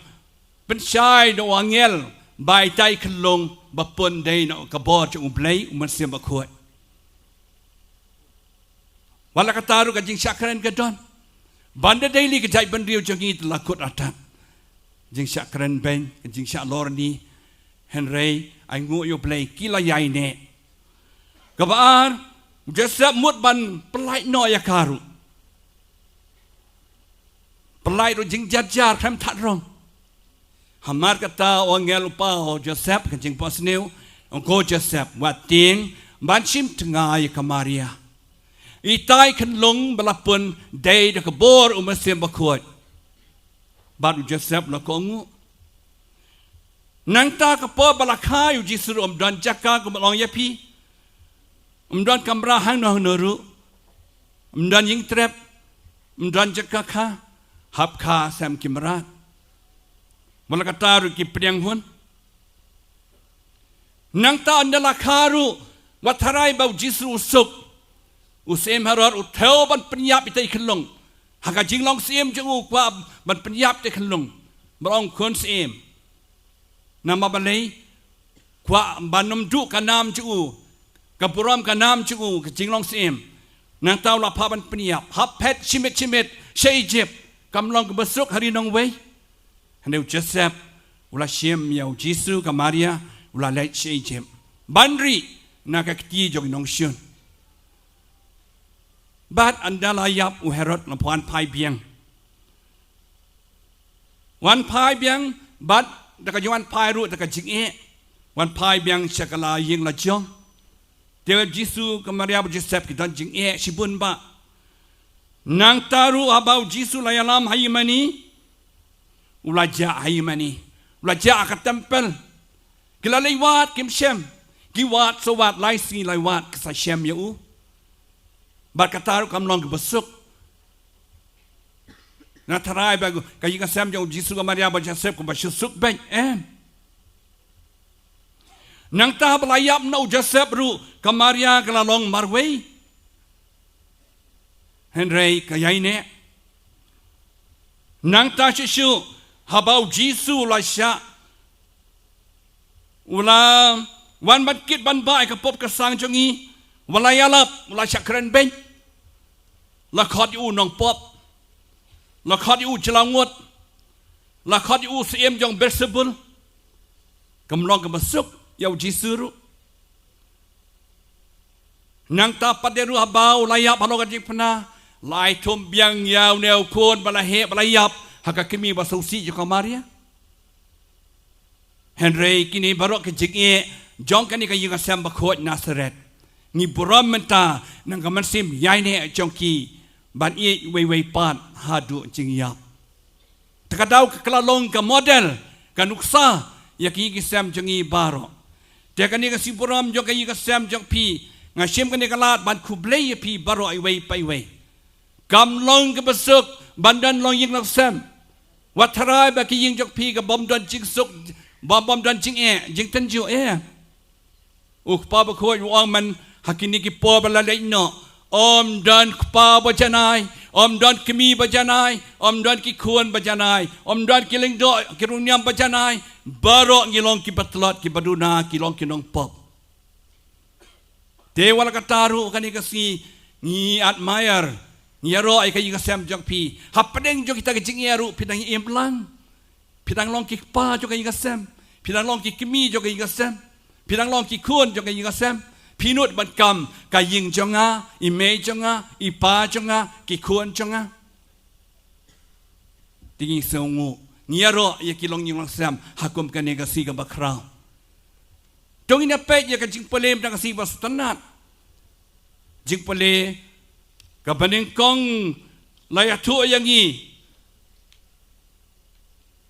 pynshai da u angel ba ïa ita i khyllung ba pun dei na ka bor jong U Blei U Mynsiem Bakhuid. Wat la katta ruh ka jingshah kren ka don. Ban da dei lei ka jaitbynriew jong ngi te la kut artat. Jingshah kren beiñ, ka jingshah lorni. Hynrei ainguh ïa U Blei, ki la ïaineh. Kaba ar, u Joseph mut ban pyllait noh ïa ka ruh. Pyllait ruh jingjarjar khlem thad rong. Hamar kata u angel u paw ha u Joseph, ka jingphohsniew, ong ko Joseph, wat tieng ban shim tnga ïa ka Maria. Ita i khyllung ba la pun dei da ka bor U Mynsiem Bakhuid. Bad u Joseph la kohnguh. Nangta ka por ba la kha ïa u Jisu ruh ym don jaka kumba long ïa phi. Ym don kamra hangno hangno ruh. Ym don ïingtrep. Ym don jaka kha. Hap kha sem ki mrad. Wat la katta ruh ki pdiang hun. Nangta ynda la kha ruh, wat tharai ba u Jisu u suk. U Syiem Herod u thew ban pynïap ita i khyllung. Ha ka jinglong syiem jong u u kwah ban pynïap ita i khyllung. Ba ong khun syiem. Namar balei, kwah ban ym duh ka nam jong u, ka burom ka nam jong u, ka jinglong syiem. Nangta u la phah ban pynïap, hap phet shimet shimet sha Egypt, kam long kaba suk ha ri nongwei. Hynrei u Joseph u la shim ïa u Jisu, ka Maria, u la leit sha Egypt ban rieh na ka kti jong i nongshun. Bad ynda la ïap u Herod la wan phai biang. Wan phai biang, bad da ka jingwan phai ruh da ka jingeh. Wan phai biang sha ka la ïing la jong. Te u Jisu, ka Maria bad u Joseph ki don jingeh shibun bha. Nangta ruh haba u Jisu la ïalam ha ïingmane, u la jah ha ïingmane. U la jah ha ka templ. Ki la leit wad kim shem. Ki wad sa wad lai sngi lai wad ki sa shem ïa u. Bad kata ruh kam long kaba suk. Nga tharai ba ka ïing ka sem jong u Jisu, ka Maria bad u Joseph kaba shu suk beit, em. Nangta ba la ïap noh u Joseph ruh, ka Maria ka la long marwei. Hynrei ka ïaineh. Nangta shuh shuh haba u Jisu u la shah, u la wan ban kit ban bah ïa ka pop ka sang jong ngi, u la ïalap, u la shah kren beiñ. La khot ïa u nongpop. La khot ïa u jylla ngut. La khot ïa u syiem jong Beelzebul. Kam long kaba suk ïa u Jisu ruh. Nangta pat de ruh haba u la ïap halor ka jingpynah, la ai thum biang ïa une u khun ba la heh ba la ïap ha ka kmie ba sngewsih jong ka Maria. Hynrei kine baroh ki jingeh jong kane ka ïing ka sem bakhuid Nasareth, ngi burom mynta na ka mynsiem ïaineh jong ki ban ïeit uwei uwei pat haduh jingïap. Te ka daw ka la long ka model, ka nuksa ïa ki ïing ki sem jong ngi baroh. Te kane ka sngi burom jong ka ïing ka sem jong phi, nga shim kane ka lad ban khublei ïa phi baroh iwei pa iwei. Kam long kaba suk ban don longïing longsem. Wat tharai ba ki ïing jong phi ka bym don jingsuk, ba bym don jingeh, jingtynjuh eh. U Kpa Bakhuid u ong man ha kine ki por ba la leit noh, ym don kpa ba janai, ym don kmie ba janai, ym don ki khun ba janai, ym don ki lyngdoh ki rung niam ba janai. Baroh ngi long kiba tlot, kiba duna, ki long ki nongpop. Te wat la katta ruh kane ka sngi ngi admire, ngi ïaroh ïa ka ïing ka sem jong phi. Hapdeng jong kita ki jingeh ruh phi dang im lang. Phi dang long ki kpa jong ka ïing ka sem. Phi dang long ki kmie jong ka ïing ka sem. Phi dang long ki khun jong ka ïing ka sem. Phi nud ban kam ka ïing jong nga, i mei jong nga, i pa jong nga, ki khun jong nga. Te ngi sngewnguh, ngi ïaroh ïa ki longïing longsem ha kum kane ka sngi kaba khraw. To ngin ïa peit ïa ka jingpule mynta ka sngi ba sngewtynnat. Jingpule kaba nyngkong la ïathuh ïa ngi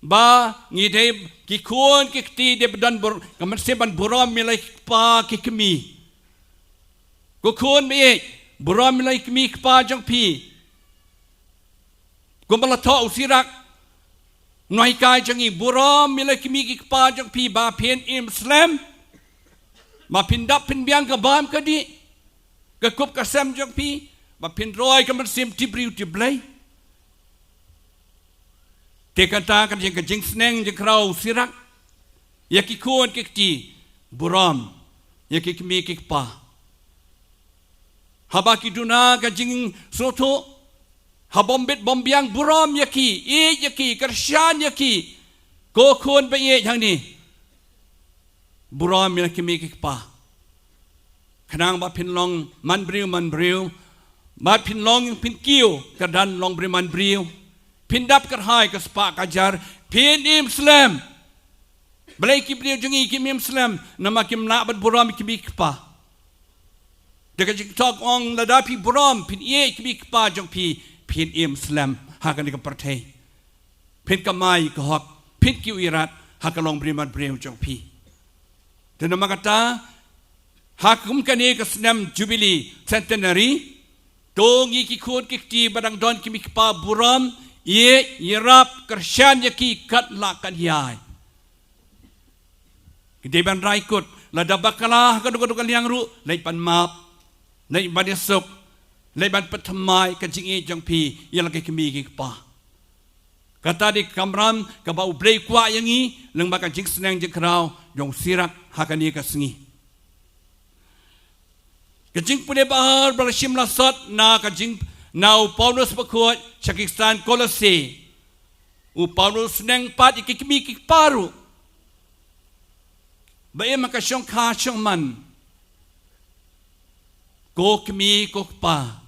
ba ngi dei ki khun ki kti, dei ban don bur-, ka mynsiem ban burom ïa la ki kpa ki kmie. Ko khun ba ïeit, burom ïa la ki kmie ki kpa jong phi. Kumba la thoh u Sirak, u nonghikai jong ngi, burom ïa la ki kmie ki kpa jong phi ba phin im slem, ba phin dap phin biang ka bam ka dih, ka kup ka sem jong phi, ba phin roi ka mynsiem ti briew ti Blei. Te kata ka jing, ka jingsneng jingkhraw u Sirak ïa ki khun ki kti, burom ïa ki kmie ki kpa. Haba ki duna ka jingsngewthuh, haba ym bit bym biang, burom ïa ki, ïeit ïa ki, kyrshan ïa ki. Ko khun ba ïeit hangne, burom ïa la ki kmie ki kpa. Khnang ba phin long man briew man briew, ba phin long phin kiew kyrdan long briew man briew. Phin dap kyrhai ka spah ka jar, phin im slem. Balei ki briew jong ngi kim im slem? Namar kim lah ban burom ïa ki kmie ki kpa. Te ka jingthoh ka ong, lada phi burom, phin ïeit ïa ki kmie ki kpa jong phi, phin im slem ha kane ka pyrthei. Phin kamai ka hok, phin kiew ïarap ha ka long briew man briew jong phi. Te namar kata, ha kum kane ka snem Jubilee Centenary, to ngi ki khun ki kti ba dang don ki kmie ki kpa, burom, ïeit, ïarap, kyrshan ïa ki kat la kat ïai. Ki dei ban rai kut, lada bakla ha kano kano ka liang ruh, leit ban map, leit ban ïasuk, leit ban pynthymmai ka jingïeit jong phi ïa la ki kmie ki kpa. Kata dei ka kamram kaba U Blei u kwah ïa ngi lyngba ka jingsneng jingkhraw jong u Sirak ha kane ka sngi. Ka jingpule ba ar ba la shim la sot na ka jing, na u Paulus bakhuid sha ki Khristan Kolose. U Paulus u sneng pat ïa ki kmie ki kpa ruh ba im ha ka shongkha shongman. Ko kmie ko kpa,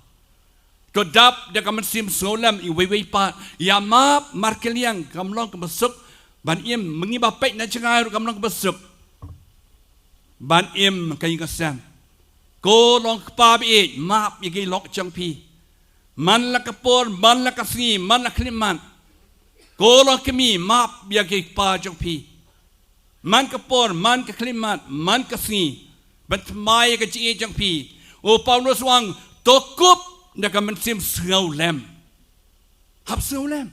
to dap da ka mynsiem sngewlem iwei iwei pat. Ïa map markylliang kam long kaba suk ban im, ma ngi ba peit na jngai ruh kam long kaba suk ban im ka ïing ka sem. Ko long kpa ba ïeit, map ïa ki lok jong phi. Man la ka por, man la ka sngi, man la khyllipmat. Ko long kmie, map ïa ki kpa jong phi. Man ka por, man ka khyllipmat, man ka sngi, ban thymmai ïa ka jingïeit jong phi. U Paulus u ong, to kup da ka mynsiem sngewlem. Hap sngewlem.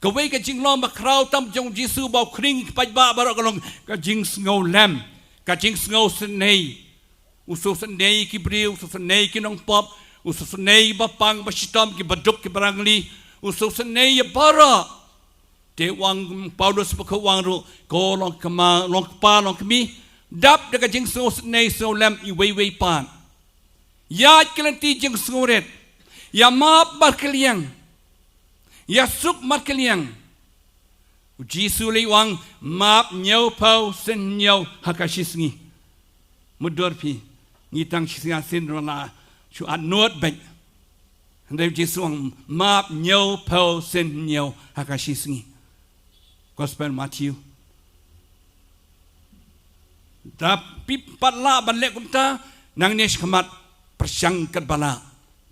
Kawei ka jinglong ba khraw tam jong u Jisu ba u khring ïa ki paidbah baroh ka long ka jingsngewlem, ka jingsngewsynei. U sngewsynei ïa ki briew, u sngewsynei ïa ki nongpop, u sngewsynei ïa ki bapang bashitom, ki baduk, ki barangli, u sngewsynei ïa baroh. Te u ong Paulus bakhuid u ong ruh, ko long kma, long kpa, long kmie, dap da ka jingsngewsynei sngewlem iwei iwei pat. Ïaid ki lynti jingsngewrit. Ïa map markylliang. Ïa suk markylliang. U Jisu lei u ong, map hynñiewphew sien hynñiew ha ka shisngi. Mutdur phi, ngi tang shisngi sien ruh la shu atnud beit. Hynrei u Jisu u ong, map hynñiewphew sien hynñiew ha ka shisngi. Gospel Matthew. Da phi pat lah ban leh kumta, nangne shakhmat pyrshang katba lah.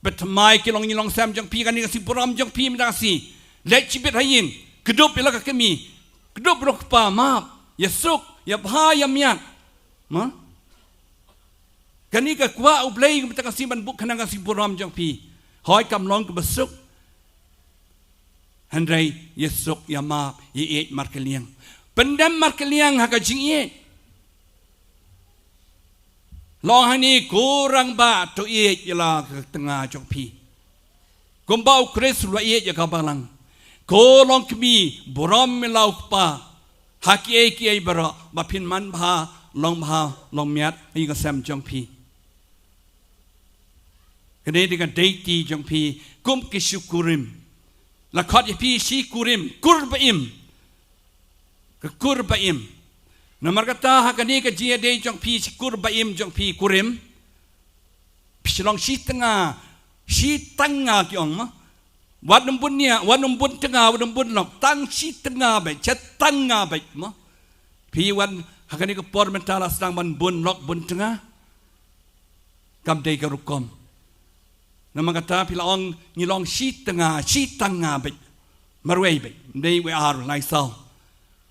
Pynthymmai ki longïing longsem jong phi, kane ka sngi burom jong phi mynta ka sngi. Leit shibit ha ïing, kdup ïa la ka kmie, kdup ruh kpa, map, ïa suk, ïa bha, ïa miat. Ma? Kane ka kwah U Blei mynta ka sngi ban buh khnang ka sngi burom jong phi. Hooid kam long kaba suk. Hynrei ïa suk, ïa map, ïa ïeit markylliang. Pyndem markylliang ha ka jingïeit. Long hangne ko rangbah to ïeit ïa la ka tnga jong phi. Kumba u Khrist u la ïeit ïa ka balang. Ko long kmie burom ïa la u kpa. Ha kiei kiei baroh ba phin manbha, longbha, long miat ha ïing ha sem jong phi. Kane dei ka deiti jong phi kum ki shi kurim. La khot ïa phi shi kurim, kur ba im. Ka kur ba im. Namar kata ha kane ka jingïadei jong phi shi kur ba im jong phi kurim. Phi shu long shi tnga, shi tnga ki ong mo. Wat nym bun nia, wat nym bun tnga, wat nym bun lok. Tang shi tnga beit, shi tnga beit mo. Phi wan ha kane ka por mynta la sdang ban bun lok bun tnga. Kam dei ka rukom. Namar kata phi la ong ngi long shi tnga, shi tnga beit. Marwei beit. Ym dei wei ar lai saw.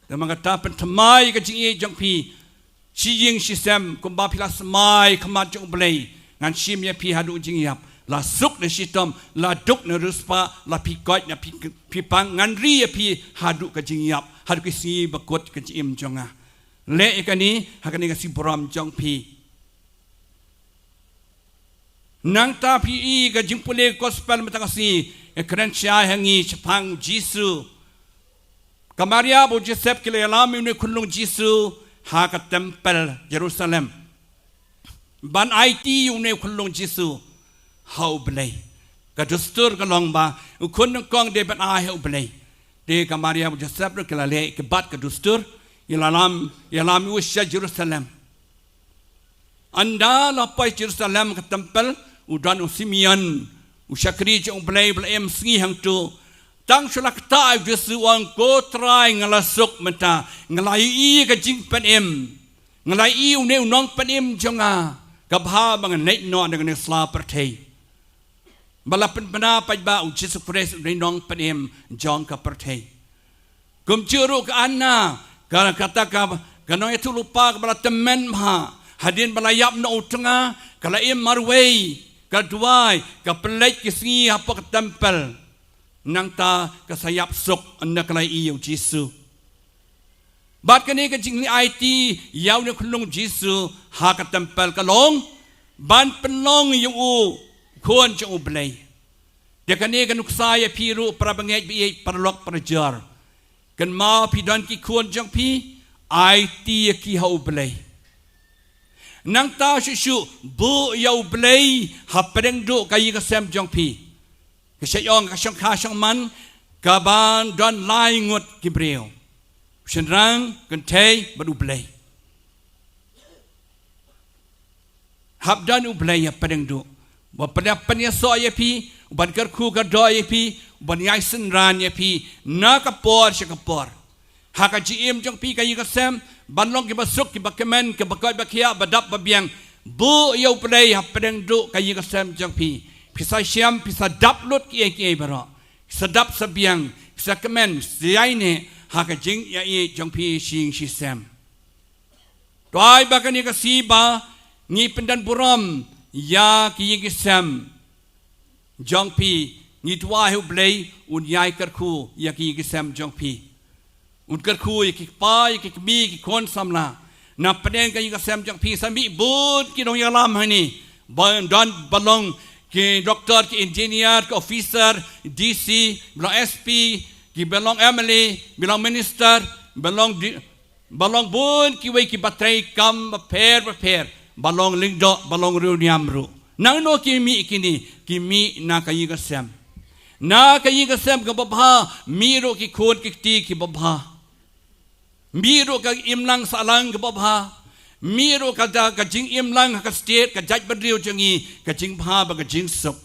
Namar kata pynthymmai ka jingïeit jong phi. Shi ïing shi sem kumba phi la smai khmat jong U Blei. Ngan shim ïa phi haduh jingïap. La suk ne shitom, la duk ne riewspah, la phi koit ne phi, phi pang, ngan ri ïa phi haduh ka jingïap, haduh ki sngi ba kut ka jingim jong nga. Leh ïa kane ha kane ka sngi burom jong phi. Nangta phi i ka jingpule gospel mynta ka sngi, ka kren shai ha ngi shaphang Jisu. Ka Maria bad u Joseph ki la ïalam ïa une u khunlung Jisu ha ka templ Jerusalem. Ban aiti ïa une u khunlung Jisu ha U Blei. Ka dustur ka long ba u khun nyngkong dei ban ai ha U Blei. Te ka Maria bad u Joseph ruh ki la leh ki bat ka dustur, ïalam, ïalam ïa u sha Jerusalem. Ynda la poi Jerusalem ka templ, u don u Simeon, u shakri jong U Blei ba la im sngi hangto. Tang shu la ktah ïa u Jisu u ong, Ko Trai, nga la suk mynta, nga la ïohi ka jingpynim, nga la ïohi une u nongpynim jong nga, ka bha ba ngan leit noh na kane ka sla pyrthei. Ba la pynbna pat ba u Jisu Khrist u dei nongpynim jong ka pyrthei. Kumjuh ruh ka Anna, ka, kata ka, ka nongïathuhlypa kaba la tymmen bha, hadien ba la ïap noh u tnga, ka la im marwei, ka duwai, ka pynleit ki sngi hapoh ka templ. Nangta ka sa ïap suk ynda ka la ïohi ïa u Jisu. Bad kane ka jingleit aiti ïa une u khunlung Jisu ha ka templ ka long ban pynlong ïa u khun jong U Blei. Te kane ka nuksa ïa phi ruh para bangeit ba ïeit, para lok para jor. Kynmaw phi don ki khun jong phi, aiti ïa ki ha U Blei. Nangta shuh shuh buh ïa U Blei hapdeng duh ka ïing ka sem jong phi. Ka shah ong ka shongkha shongman, kaban don lai ngut ki briew. Shynrang, kynthei bad U Blei. Hap don U Blei hapdeng duh. Uban pynïasoh ïa phi, uban kyrkhu kyrdoh ïa phi, uban ïai synran ïa phi na ka por sha ka por. Ha ka jingim jong phi ka ïing ka sem, ban long kiba suk kiba kmen, kiba koit ba khiah, ba dap ba biang. Buh ïa U Blei hapdeng duh ka ïing ka sem jong phi. Phi sa shem, phi sa dap lut kiei kiei baroh. Phi sa dap sa biang, phi sa kmen, sa ïaineh ha ka jingïaieit jong phi shi ïing shi sem. Duwai ba kane ka sngi ba ngi pyndon burom ïa ki ïing ki sem jong phi, ngi duwai ha U Blei un ïai kyrkhu ïa ki ïing ki sem jong phi. Un kyrkhu ïa ki kpa, ïa ki kmie, ki khun samla. Na pdeng ka ïing ka sem jong phi sa mih bun ki nongïalam hangne. Ba don ba long ki doktor, ki engineer, ki officer, D C, ba long S P, kiba long M L A, ba long minister, ba long di-, ba long bun kiwei kiba trei kam bapher bapher, ba long lyngdoh, ba long riewniam ruh. Nangno ki mih kine, ki mih na ka ïing ka sem. Na ka ïing ka sem kaba bha, mih ruh ki khun ki kti kiba bha. Mih ruh ka imlang sahlang kaba bha. Mih ruh ka da ka jingimlang ha ka state, ka jaitbynriew jong ngi, ka jingbha bad ka jingsuk.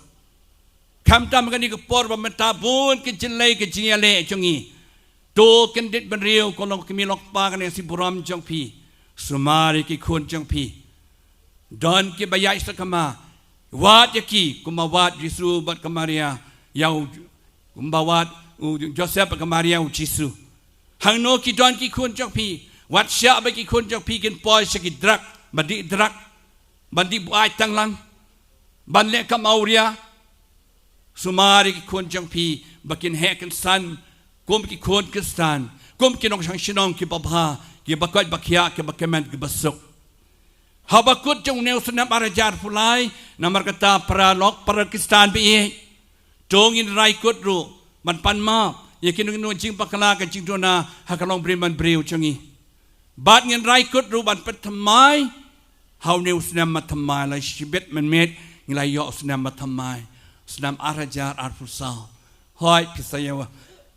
Khamtam kane ka por ba mynta bun ki jingïaleh, ki jingïaleh jong ngi. To kyndit bynriew, ko long kmie long kpa, kane ka sngi burom jong phi. Sumar ïa ki khun jong phi. Don kiba ïaid sakma. Wad ïa ki kumba wad Jisu bad ka Maria ïa u, kumba wad u Joseph bad ka Maria u Jisu. Hangno ki don ki khun jong phi. Wat shah ba ki khun jong phi kin poi sha ki drug, ban dih drug, ban dih buaid tang lang, ban leh kam awria. Sumar ïa ki khun jong phi ba kin heh kin san kum ki khun Khristan, kum ki nongshong shnong kiba bha, kiba koit ba khiah, kiba kmen, kiba suk. Haba kut jong une u snem ar hajar arphew lai, namar kata para lok para Khristan ba ïeit, to ngin rai kut ruh ban pan map ïa kino kino jingbakla, ka jingduna ha ka longbriew manbriew jong ngi. Bad ngin rai kut ruh ban pynthymmai ha une u snem ba thymmai, la shibit mynmiet Ngi la ïoh u snem ba thymmai, snem ar hajar arphew saw. Hooid, phi sa ïa wa,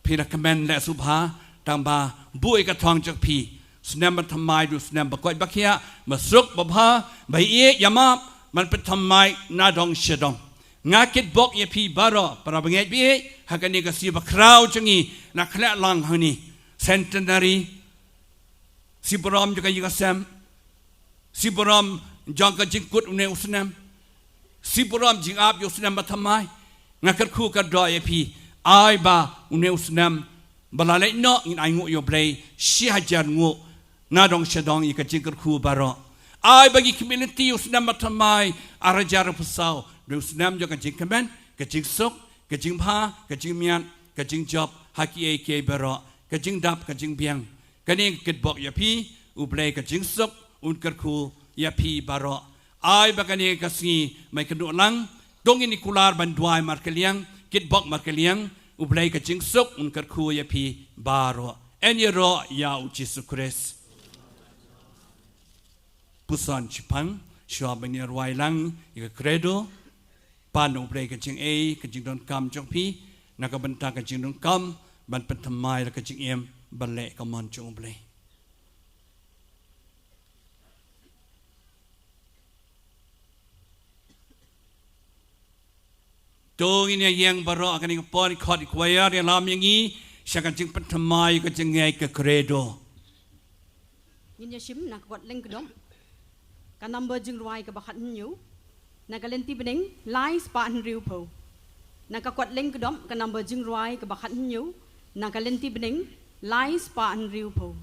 phi la kmen leh sngewbha, tang ba buh ïa ka thong jong phi. Snem ba thymmai du snem ba koit ba khiah, ba suk ba bha, ba ïeit ïa map, ban pynthymmai na dong sha dong. Nga kitbok ïa phi baroh, para bangeit baieit, ha kane ka sngi bakhraw jong ngi, na khleh lang hangne. Centenary, sngi burom jong ka ïing ka sem, sngi burom jong ka jingkut une u snem, sngi burom jingap ïa u snem ba thymmai. Nga kyrkhu kyrdoh ïa phi, ai ba une u snem ba la leit noh ngin ai nguh ïa U Blei shi hajar nguh, na dong sha dong ïa ka jingkyrkhu baroh. Ai ba ngi khmih lynti ïa u snem ba thymmai ar hajar arphew saw, dei u snem jong ka jingkmen, ka jingsuk, ka jingbha, ka jingmiat, ka jingjop ha kiei kiei baroh, ka jingdap ka jingbiang. Kane nga kitbok ïa phi, U Blei ka jingsuk un kyrkhu ïa phi baroh. Ai ba kane ka sngi mai kynduh lang, to ngin ïa kular ban duwai markylliang, kitbok markylliang, U Blei ka jingsuk un kyrkhu ïa phi baroh. Yn ïaroh ïa U Jisu Khrist. Puson shiphang, shuwa ban ïa rwai lang ïa ka Credo. Pan U Blei ka jingaiei, ka jingdonkam jong phi, na ka bynta ka jingdonkam ban pynthymmai la ka jingim, ban leh ka mon jong U Blei. To ngin ïa ïeng baroh ha kane ka por, khot ïa ki choir ïalam ïa ngi sha ka jingpynthymmai ka jingngeit ka Credo. Ngin ïa shim na ka kot lyngkdom, ka number jingrwai kaba khathynñiew, na ka lynti bneng lai spah hynriewphew. Na ka kot lyngkdom, ka number jingrwai kaba khathynñiew, na ka lynti bneng lai spah hynriewphew.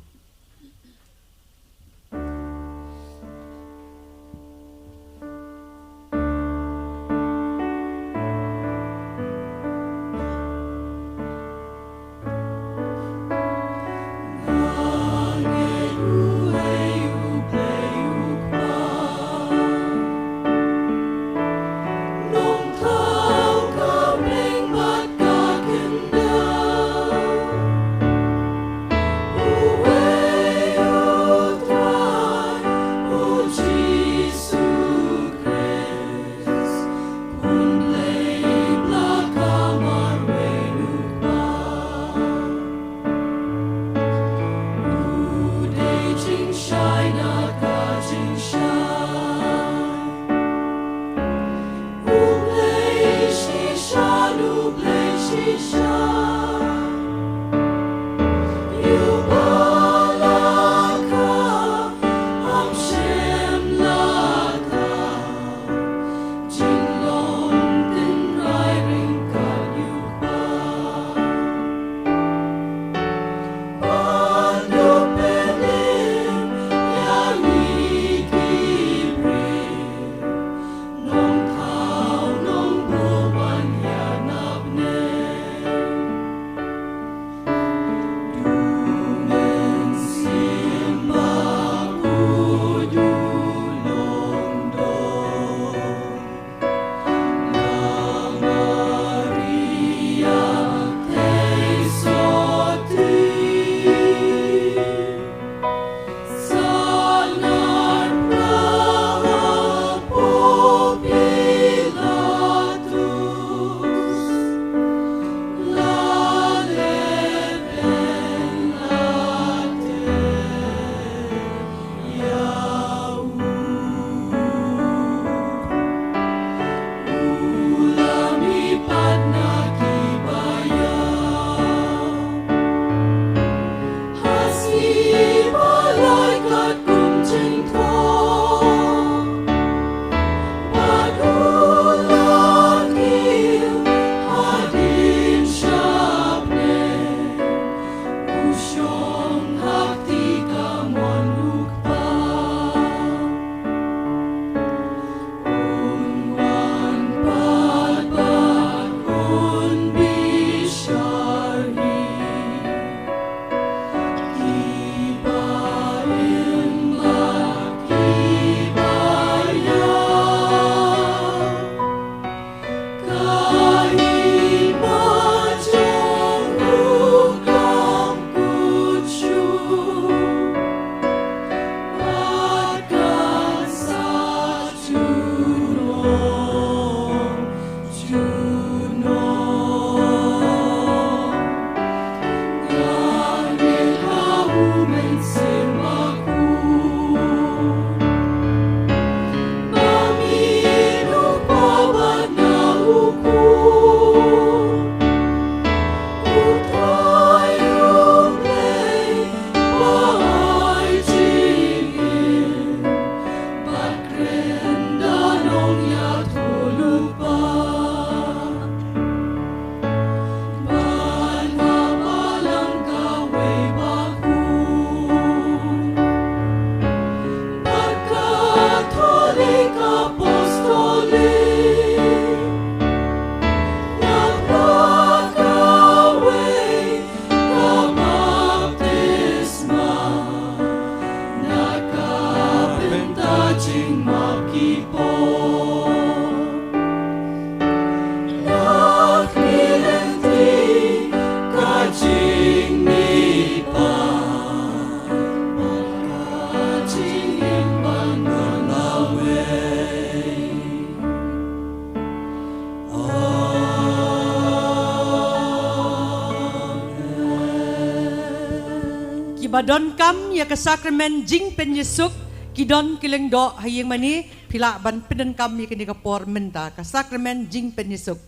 Ba donkam ïa ka sakramen jingpynïasuk, ki don ki lyngdoh ha ïing mane, phi lah ban pyndonkam ïa kane ka por mynta, ka sakramen jingpynïasuk.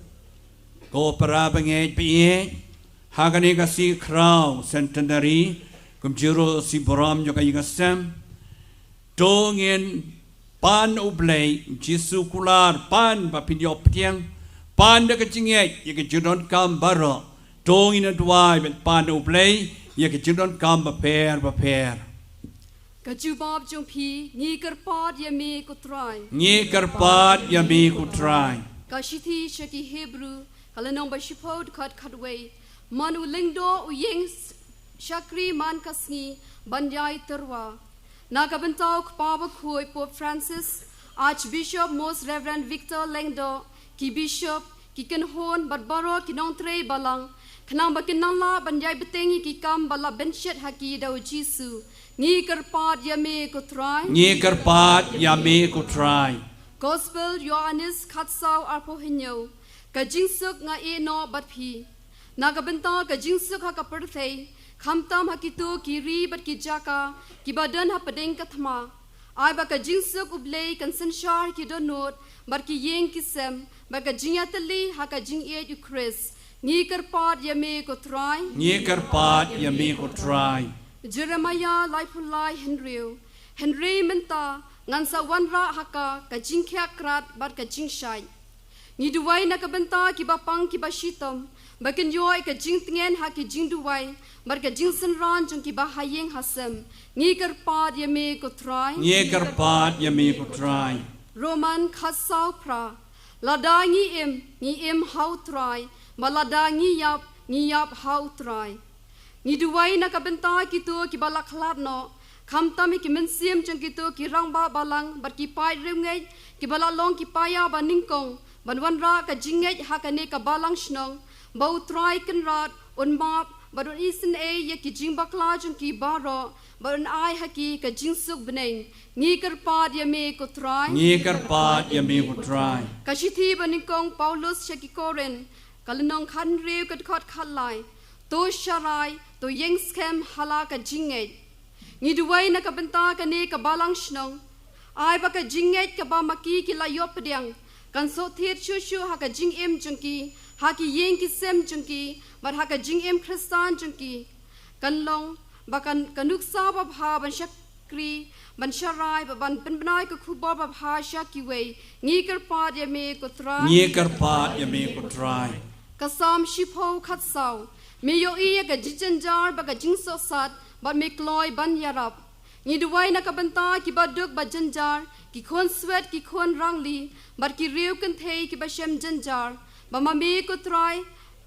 Ko para bangeit baieit, ha kane ka sngi khraw centenary, kumjuh ruh sngi burom jong ka ïing ka sem, to ngin pan U Blei, Jisu kular, pan ba phin ïoh pdiang, pan da ka jingngeit ïa ka jingdonkam baroh, to ngin ïa duwai bad pan U Blei ïa ka jingdonkam bapher bapher. Ka jubab jong phi, ngi kyrpad ïa me ko Trai. Ngi kyrpad ïa me ko Trai. Ka shithi sha ki Hebru, ka lynnong ba shiphew dkhot khatwei. Man u lyngdoh u ïeng s-, shakri man ka sngi ban ïai tyrwa. Na ka bynta u Kpa Bakhuid Pope Francis, Archbishop Most Reverend Victor Lyngdoh, ki bishop, ki kynhun bad baroh ki nongtrei balang, khnang ba kin nang lah ban ïai bteng ïa ki kam ba la bynshit ha ki da u Jisu. Ngi kyrpad ïa me ko Trai. Ngi kyrpad ïa me ko Trai. Gospel Ïoannis khatsaw arphew hynñiew. Ka jingsuk nga ïehnoh bad phi. Na ka bynta ka jingsuk ha ka pyrthei, khamtam ha kito ki ri bad ki jaka kiba don hapdeng ka thma. Ai ba ka jingsuk U Blei kan synshar ki dohnud bad ki ïing ki sem, bad ka jingïatylli ha ka jingïeit U Khrist. Ngi kyrpad ïa me ko Trai. Ngi kyrpad ïa me ko Trai. Jeremaïah laiphew lai hynriew. Hynrei mynta ngan sa wanrah ha ka ka jingkhiah krat bad ka jingshait. Ngi duwai na ka bynta kiba pang kiba shitom, ba kin ïoh ïa ka jingtngen ha ki jingduwai bad ka jingsynran jong kiba ha ïing ha sem. Ngi kyrpad ïa me ko Trai. Ngi kyrpad ïa me ko Trai. Roman khatsaw phra. Lada ngi im, ngi im ha u Trai, bad lada ngi ïap, ngi ïap ha u Trai. Ngi duwai na ka bynta kito kiba la khlad noh, khamtam ïa ki mynsiem jong kito ki rangbah balang bad ki paid riewngeit kiba la long ki paia ba nyngkong ban wanrah ka jingngeit ha kane ka balang shnong, ba u Trai Kynrad un map bad un isynei ïa ki jingbakla jong ki baroh, bad un ai ha ki ka jingsuk bneng. Ngi kyrpad ïa me ko Trai. Ngi kyrpad ïa me ko Trai. Ka shithi ba nyngkong Paulus sha ki Korinth, ka lynnong khathynriew ka dkhot khatlai. To sharai, to ïeng skhem ha la ka jingngeit. Ngi duwai na ka bynta kane ka balang shnong. Ai ba ka jingngeit kaba ma ki ki la ïoh pdiang kan sot thied shuh shuh ha ka jingim jong ki, ha ki ïing ki sem jong ki, bad ha ka jingim Khristan jong ki. Kan long ba kan, ka nuksa babha ban shakri, ban sharai, ba ban pynbna ïa ka khubor babha sha kiwei. Ngi kyrpad ïa me ko Trai. Ngi kyrpad ïa me ko Trai. Ka Salm shiphew khatsaw. Me ïohi ïa ka jingjynjar bad ka jingsohsat, bad me kloi ban ïarap. Ngi duwai na ka bynta kiba duk bad jynjar, ki khun swet, ki khun rangli, bad ki riew kynthei kiba shem jynjar, ba ma me ko Trai,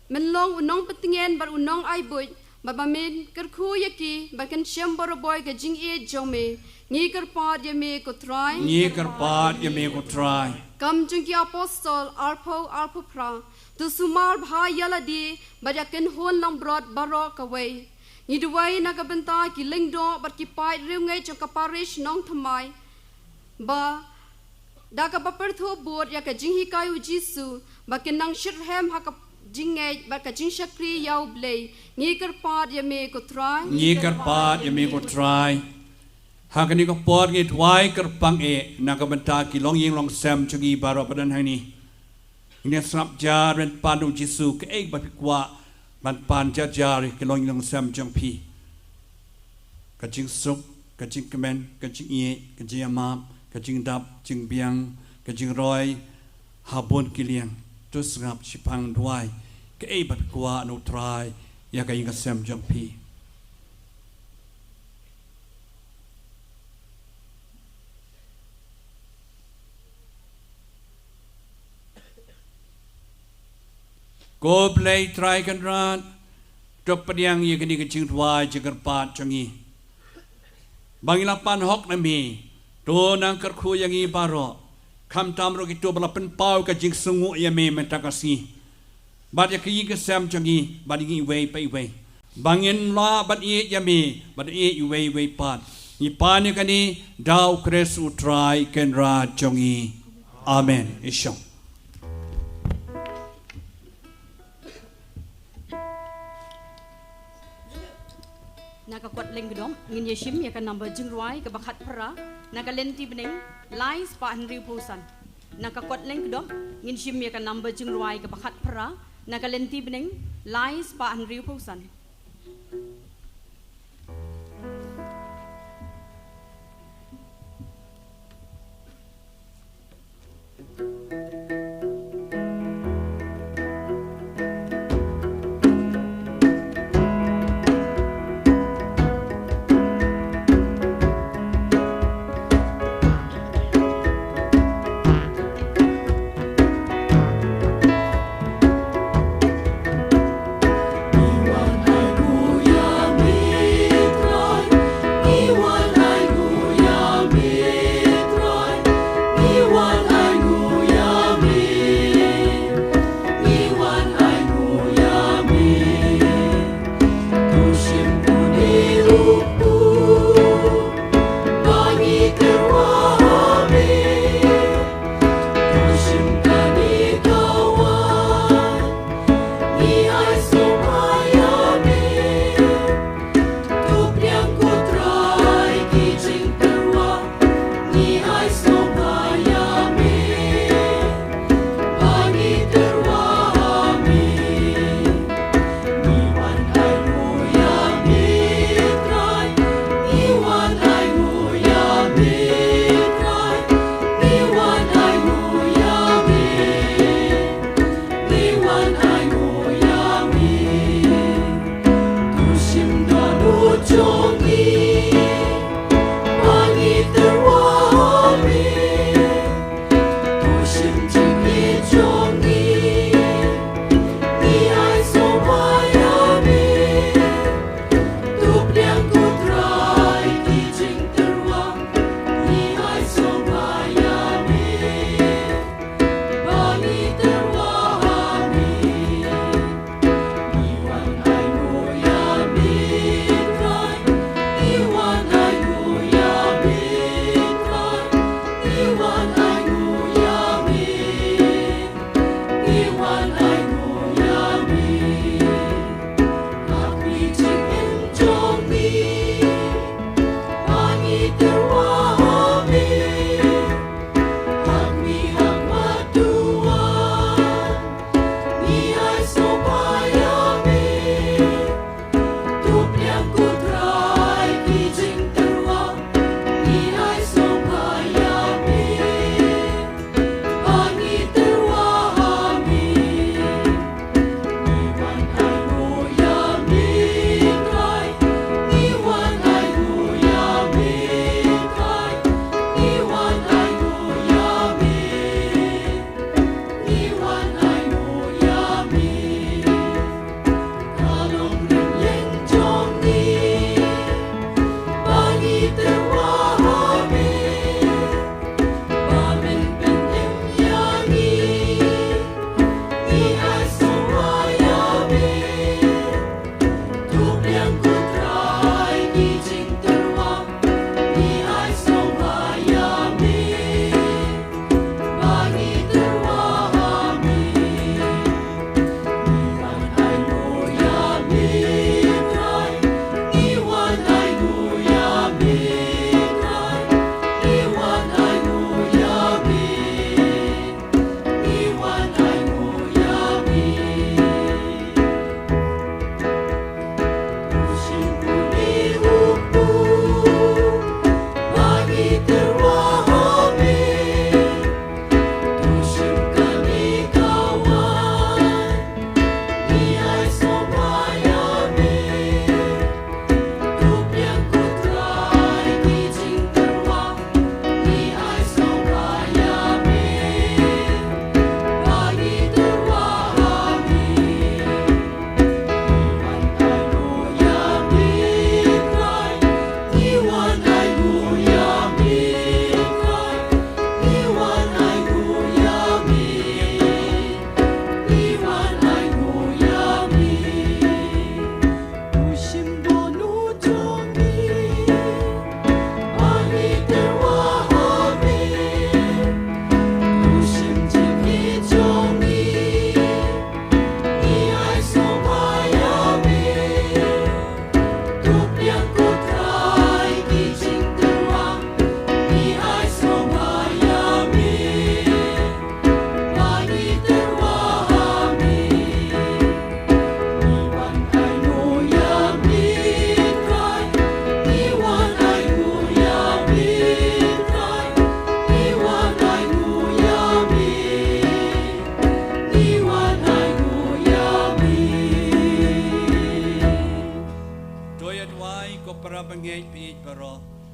men long u nongpyntngen bad u nongai buit, bad ba men kyrkhu ïa ki, ba kin shem barabor ka jingïeit jong me. Ngi kyrpad ïa me ko Trai. Ngi kyrpad ïa me ko Trai. Kam jong ki Apostol arphew, arphew phra. To sumar bha ïa lade bad ïa ki kynhun langbrot baroh kawei. Ngi duwai na ka bynta ki lyngdoh bad ki paid riewngeit jong ka parish Nongthymmai, ba da kaba pyrthuh bud ïa ka jinghikai u Jisu, ba kin nang shitrhem ha ka jingngeit bad ka jingshakri ïa u Blei. Ngi kyrpad ïa me ko Trai. Ngi kyrpad ïa me ko Trai. Ha kane ka por ngi duwai kyrpang eh na ka bynta ki longïing longsem jong ngi baroh ba don hangne. Ngin ïa sngap jar ban pan u Jisu, kaei ba phi kwah ban pan jar jar ki longïing longsem jong phi. Ka jingsuk, ka jingkmen, ka jingïeit, ka jingïamap, ka jingdap, jingbiang, ka jingroi ha bun ki liang. To sngap shiphang duwai, kaei ba phi kwah na u Trai ïa ka ïing ka sem jong phi. Ko Blei Trai Kynrad, to pdiang ïa kane ka jingduwai jingkyrpad jong ngi. Ba ngin la pan hok na me, to nang kyrkhu ïa ngi baroh, khamtam ruh kito ba la pynpaw ka jingsngewnguh ïa me mynta ka sngi. Bad ïa ka ïing ka sem jong ngi, bad ïa ngi iwei pa iwei. Ba ngin lah ban ïeit ïa me, bad ïeit iwei iwei pat. Ngi pan ïa kane da u Khrist u Trai Kynrad jong ngi. Amen. Ïa shong. Na Ka kwat lyngkdom ngin ïa shim ïa ka number jingrwai kaba khatphra na ka lynti bneng lai spah hynriewphew san. Na ka kwat lyngkdom ngin shim ïa ka number jingrwai kaba khatphra na ka lynti bneng lai spah hynriewphew san.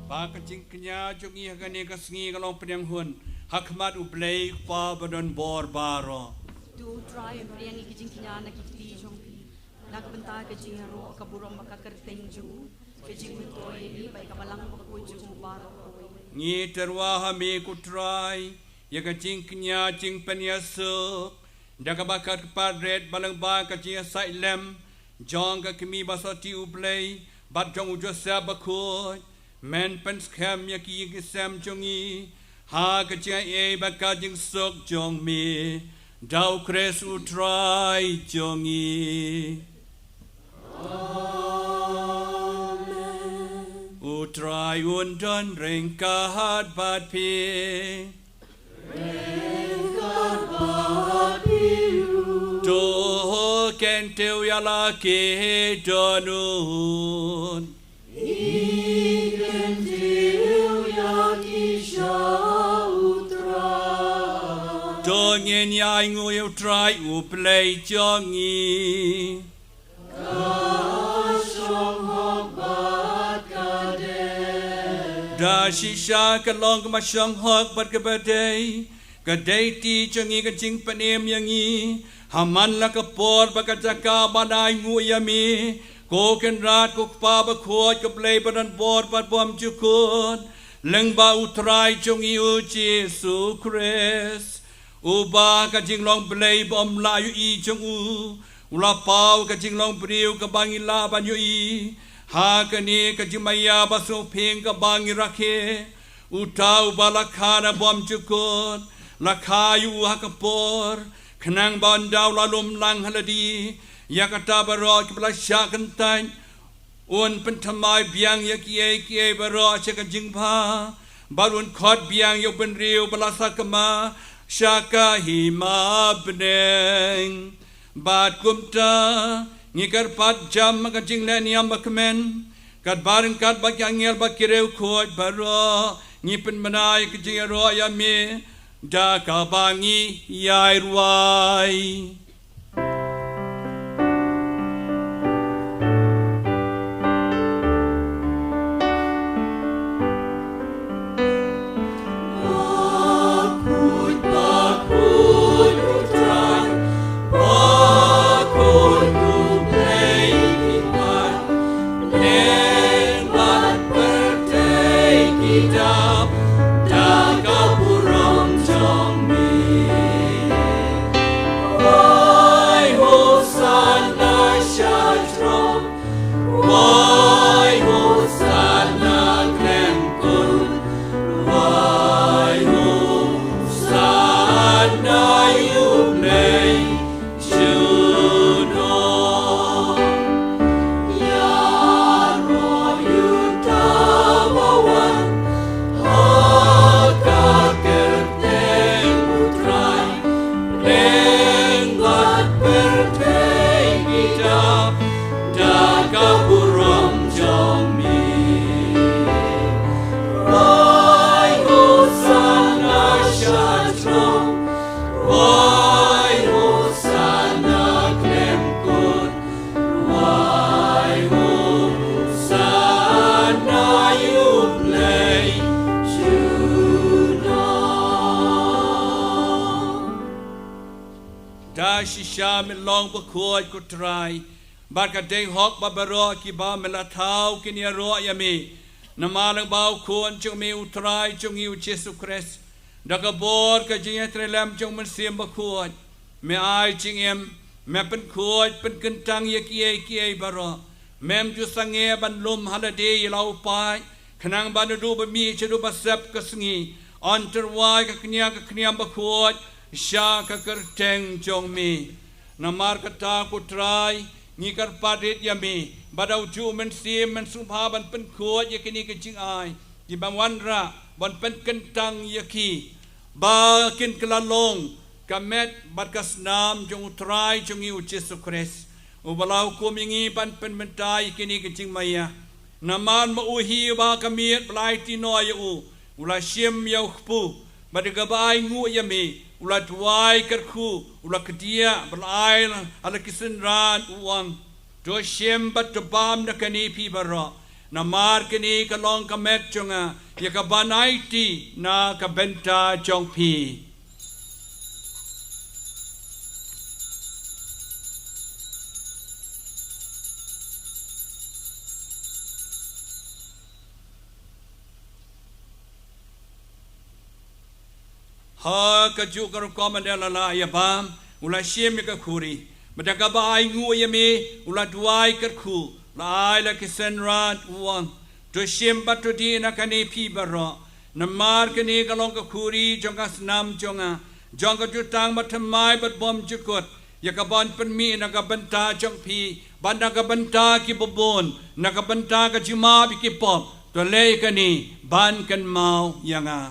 Ba ka jingkñia jong ngi ha kane ka sngi ka long pdiang hun ha khmat U Blei Kpa ba don bor baroh. To U Trai, pdiang ïa ka jingkñia na ki kti jong phi, na ka bynta ka jingïaroh ka burom bad ka kyrteng jong u, ka jingmyntoi ïa ngi bad ïa ka balang bakhuid jong u baroh kawei. Ngi tyrwa ha me ko Trai ïa ka jingkñia jingpynïasuk da kaba kyrpad rit ba lyngba ka jingïasaid lem jong ka kmie ba soti U Blei bad jong u Joseph bakhuid, men pynskhem ïa ki ïing ki sem jong ngi ha ka jingaiei bad ka jingsuk jong me, da U Khrist U Trai jong ngi. Amen. U Trai un don ryngkat bad phi. Ryngkat bad phi ruh. To kyntiew ïa la ki dohnud. Ngi kyntiew ïa ki sha U Trai. To ngin ïa ainguh ïa U Trai U Blei jong ngi. Ka shong hok bad ka dei. Da shisha ka long kaba shong hok bad kaba dei, ka dei ti jong ngi ka jingpynim ïa ngi ha man la ka por bad ka jaka ban ainguh ïa me, ko Kynrad ko Kpa bakhuid, ko Blei ba don bor bad bymjukut, lyngba U Trai jong ngi U Jisu Khrist. Uba ka jinglong Blei ba ym lah ïohi jong u u la paw ka jinglong briew kaba ngi lah ban ïohi ha kane ka jingmaïa ba sngewphieng kaba ngi rakhe. Uta uba la kha na bymjukut, la kha ïa u ha ka por, khnang ba ynda u la lum lang ha lade ïa kita baroh kiba la shah kyntait, un pynthymmai biang ïa kiei kiei baroh sha ka jingbha, bad un khot biang ïa u bynriew ba la sakma sha ka hima bneng. Bad kumta ngi kyrpad jam ha ka jingleh niam bakmen, katba ryngkat bad ki angel bad ki riewkhuid baroh ngi pynbna ïa ka jingïaroh ïa me da kaba ngi ïai rwai. Bakhuid, bakhuid U Trai, bakhuid U Blei ki wan, bneng bad pyrthei ki dap da ka burom jong me. Wai Hosanna sha jrong, wai Hosanna khlem kut, wai Hosanna ïa U Blei junom. Ïaroh ïa uta uba wan ha ka kyrteng U Trai, bneng bad pyrthei ki dap da ka burom jong me. Wai Hosanna sha jrong, wai Hosanna khlem kut, wai Hosanna ïa U Blei junom. Da shisha me long bakhuid ko Trai, bad ka dei hok ba baroh kiba me la thaw kin ïaroh ïa me. Namar lyngba U Khun jong me U Trai jong ngi U Jisu Khrist, da ka bor ka jingïatreilang jong U Mynsiem Bakhuid, me ai jingim, me pynkhuid pynkyntang ïa kiei kiei baroh. Mem ju sangeh ban lum ha lade ïa la u paid, khnang ba naduh ba mih shaduh ba sep ka sngi, yn tyrwa ïa ka kñia ka kñiam bakhuid sha ka kyrteng jong me. Namar kata ko Trai, ngi kyrpad rit ïa me ba da ujuh U Mynsiem men sngewbha ban pynkhuid ïa kine ki jingai kiba wanrah, ban pynkyntang ïa ki ba kin kylla long ka met bad ka snam jong U Trai jong ngi U Jisu Khrist, uba la hukum ïa ngi ban pynmynta ïa kine ki jingmaïa. Namar ma u hi uba ka miet ba la aiti noh ïa u, u la shim ïa u kpu, bad da kaba ainguh ïa me, u la duwai kyrkhu, u la kdiah bad la ai ha la ki synran, u ong: To shim bad to bam na kane phi baroh, Namar kane ka long ka met jong nga, ïa ka ban aiti na ka bynta jong phi. Ha kajuh ka rukom ba la lah ïa bam, u la shim ïa ka khuri. Bad da kaba ainguh ïa me, u la duwai kyrkhu, la ai la ki synran, u ong: To shim bad to dih na kane phi baroh. Namar kane ka long ka khuri jong ka snam jong nga, jong ka jutang bathymmai bad bymjukut, ïa ka ban pynmih na ka bynta jong phi bad na ka bynta ki babun, na ka bynta ka jingmap ïa ki pop. To leh kane ban kynmaw ïa nga.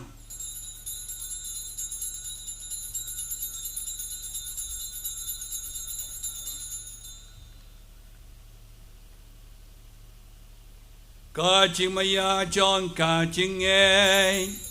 Ka jingmaïa jong ka jingngeit.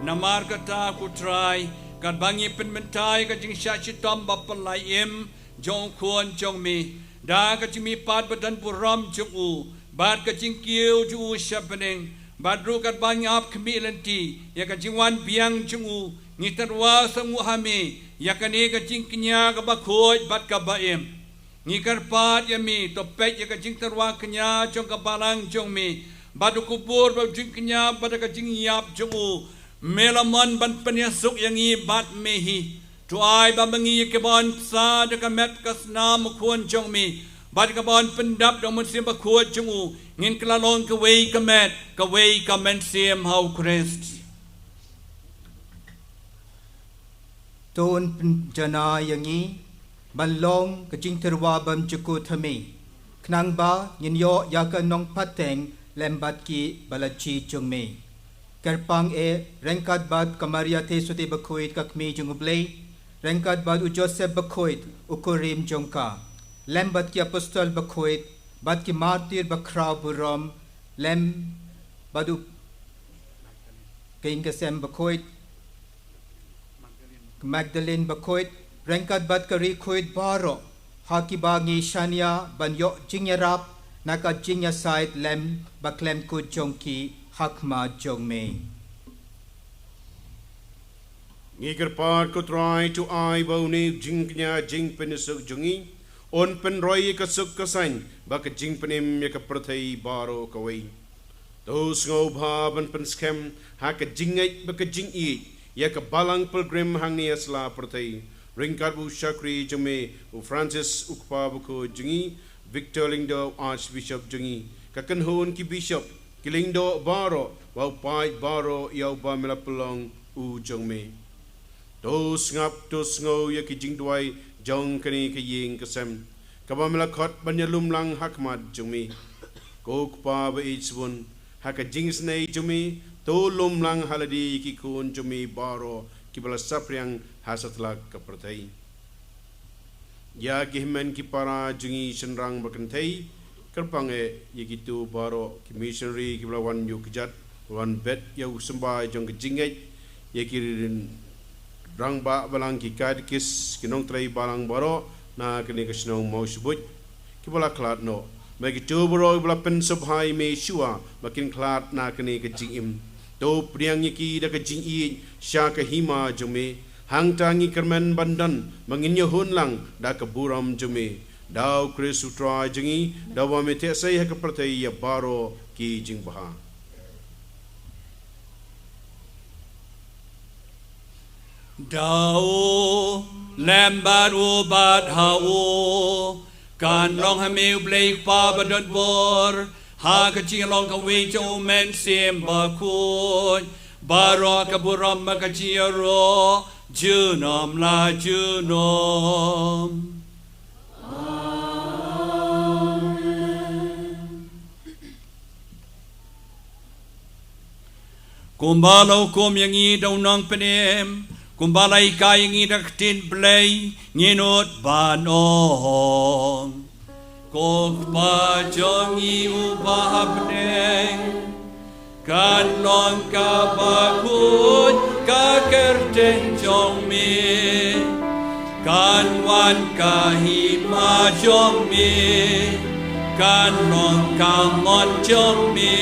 Namar kata, ko Trai, katba ngi pynmynta ïa ka jingshah shitom bapyllait im jong u Khun jong me, da ka jingmihpat badonburom jong u, bad ka jingkiew jong u sha bneng, bad ruh katba ngi ap khmih lynti ïa ka jingwan biang jong u, ngi tyrwa sngewnguh ha me ïa kane ka jingkñia kaba khuid bad kaba im. Ngi kyrpad ïa me, to peit ïa ka jingtyrwa kñia jong ka balang jong me, bad u kubur bad u jingkñia bad ka jingïap jong u. Me la mon ban pynïasuk ïa ngi bad me hi. To ai ba ma ngi, ïa kiba yn bsa da ka met ka snam u Khun jong me, bad ïa kiba yn pyndap da u Mynsiem Bakhuid jong u, ngin kylla long kawei ka met, kawei ka mynsiem ha u Khrist. To un pynjanai ïa ngi ban long ka jingtyrwa bymjukut ha me, khnang ba ngin ïoh ïa ka nongpateng lem bad ki ba la jied jong me. Kyrpang eh ryngkat bad ka Maria Theisotti Bakhuid, ka Kmie jong u Blei, ryngkat bad u Joseph Bakhuid, u kurim jong ka, lem bad ki apostol bakhuid, bad ki martir bakhraw burom, lem bad u King Kasem Bakhuid, Magdalene Bakhuid, ryngkat bad ka ri khuid baroh, ha kiba ngi shaniah ban ïoh jingïarap na ka jingïasaid lem bakhlem kut jong ki ha khmat jong me. Ngi kyrpad, ko Trai, to ai ba une u jingkñia jingpynïasuk jong ngi un pynroi ïa ka suk ka saiñ bad ka jingpynim ïa ka pyrthei baroh kawei. To sngew bha ban pynskhem ha ka jingngeit bad ka jingïeit ïa ka Balang Pilgrim hangne ha sla pyrthei, ryngkat u shakri jong me u Francis, u Kpa Bakhuid jong ngi, Victor Lyngdoh, Archbishop jong ngi, ka kynhun ki bishop, ki lyngdoh baroh, bad u paid baroh ïa uba me la pynlong u jong me. To sngap, to sngew ïa ki jingduwai jong kane ka ïing ka sem, kaba me la khot ban ïalum lang ha khmat jong me. Ko Kpa ba ïeit shibun, ha ka jingisynei jong me, to lum lang ha lade ïa ki khun jong me baroh kiba la saphriang ha satlak ka pyrthei. Ïa ki hynmen ki para jong ngi shynrang bad kynthei, kyrpang eh ïa kito baroh ki missionary kiba la wan ïuh kjat, wan bet ïa u symbai jong ka jingngeit, ïa ki rangbah balang, ki katekis, ki nongtrei balang baroh na kane ka shnong Mawshbuit, kiba la khlad noh, bad kito baroh kiba la pynsngewbha ïa me shuwa ba kin khlad na kane ka jingim. To pdiang ïa ki da ka jingïeit sha ka hima jong me. Hangta ngi kyrmen ban don ba ngin ïahun lang da ka burom jong me. Da u Khrist u Trai jong ngi, da uba me theh sei ha ka pyrthei ïa baroh ki jingbha. Da u, lem bad u, bad ha u, kan long ha me U Blei Kpa badonbor, ha ka jinglong kawei jong U Mynsiem Bakhuid, Baroh ka burom bad ka jingïaroh junom la junom. Kumba la hukum ïa ngi da u Nongpynim, kumba la hikai ïa ngi da ka ktien Blei, ngin nud ban ong: Ko Kpa jong ngi uba ha bneng, kan long kaba khuid ka kyrteng jong me, kan wan ka hima jong me, kan long ka mon jong me,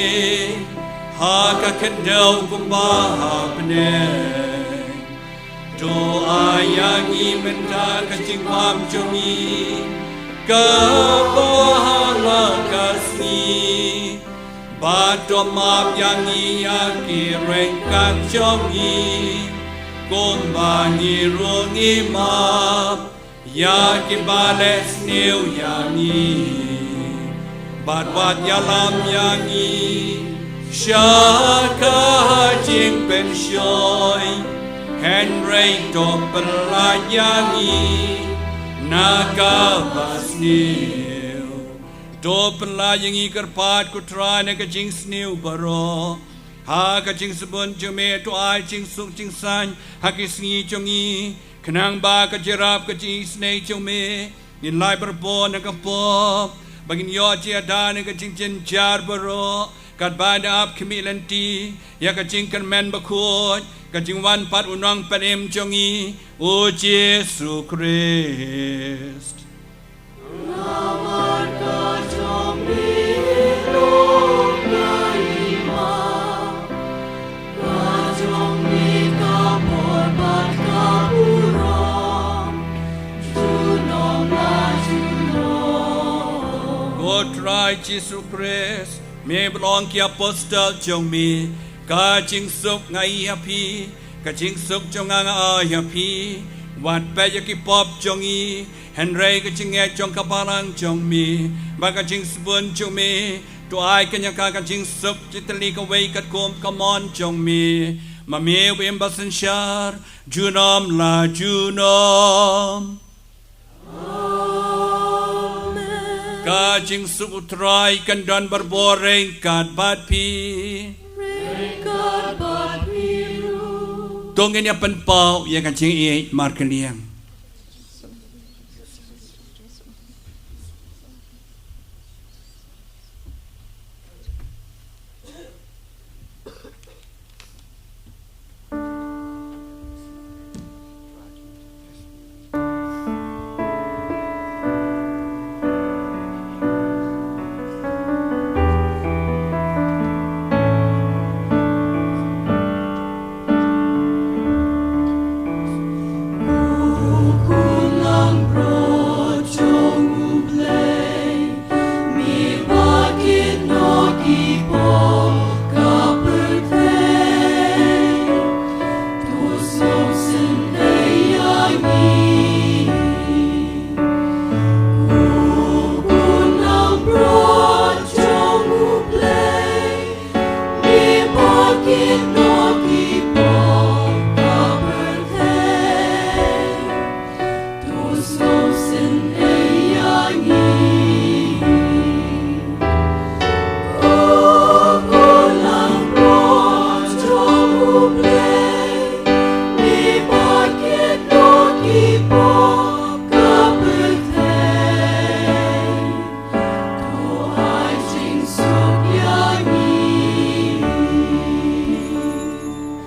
ha ka khyndew kumba ha bneng. To ai ïa ngi mynta ka jingbam jong ngi kaba ha la ka sngi. Bad to map ïa ngi ïa ki ryngkat jong ngi, kumba ngi ruh ngi map ïa kiba leh sniew ïa ngi. Bad wat ïalam ïa ngi sha ka jingpynshoi, hynrei to pyllait ïa ngi na kaba sniew. To pyllait ïa ngi kyrpad ko Trai na ka jingsniew baroh, ha ka jingsbun jong me. To ai jingsuk jingsaiñ ha ki sngi jong ngi, khnang ba ka jingïarap ka jingisynei jong me, ngin lait barabor na ka pop, ba ngin ïoh jingïada na ka jingjynjar baroh, katba ngi ap khmih lynti ïa ka jingkyrmen bakhuid ka jingwan pat u Nongpynim jong ngi, u Jisu Khrist. Namar ka jong me long ka hima, ka jong me ka bor bad ka burom, junom la junom. Ko Trai Jisu Khrist, me ba la ong ki apostol jong me: Ka jingsuk nga ai ha phi, ka jingsuk jong nga nga ai ha phi. Wat peit ïa ki pop jong ngi, hynrei ka jingngeit jong ka balang jong me bad ka jingsbun jong me. To ai kane ka, ka jingsuk jingtylli kawei katkum ka mon jong me, ma me u Im Basynshar, junom la junom. Amen. Ka jingsuk u Trai kan don barabor ryngkat bad phi. Ryngkat bad phi ruh. To ngin ïa pynpaw ïa ka jingïeit markylliang.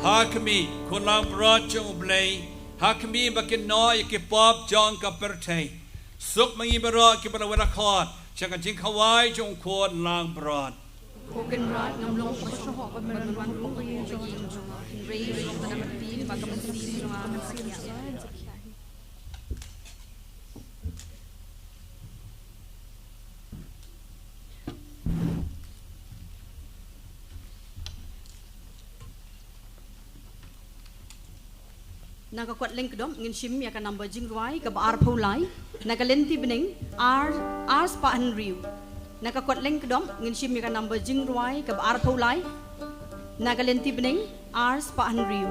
Ha khmih, khun langbrot jong U Blei, ha khmih ba kin noh ïa ki pop jong ka pyrthei. Suk ma ngi baroh kiba la wad khot sha ka jingkhawai jong u khun langbrot. Ko Kynrad, ngam long ba shoh ban wan ruh ha ka ïing jong nga, hynrei shu ong tang da ka ktien, ba ka mynsiem jong nga kan sa khia. Na ka kot lyngkdom ngin shim ïa ka number jingrwai kaba arphew lai, na ka lynti bneng ar, ar spah hynriew. Na ka kot lyngkdom ngin shim ïa ka number jingrwai kaba arphew lai. Na ka lynti bneng, ar spah hynriew.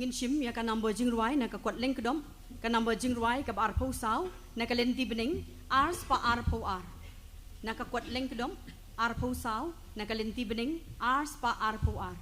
Ngin shim ïa ka number jingrwai na ka kwat lyngkdom, ka number jingrwai kaba arphew saw na ka lynti bneng ar spah arphew ar. Na ka kwat lyngkdom arphew saw na ka lynti bneng ar spah arphew ar.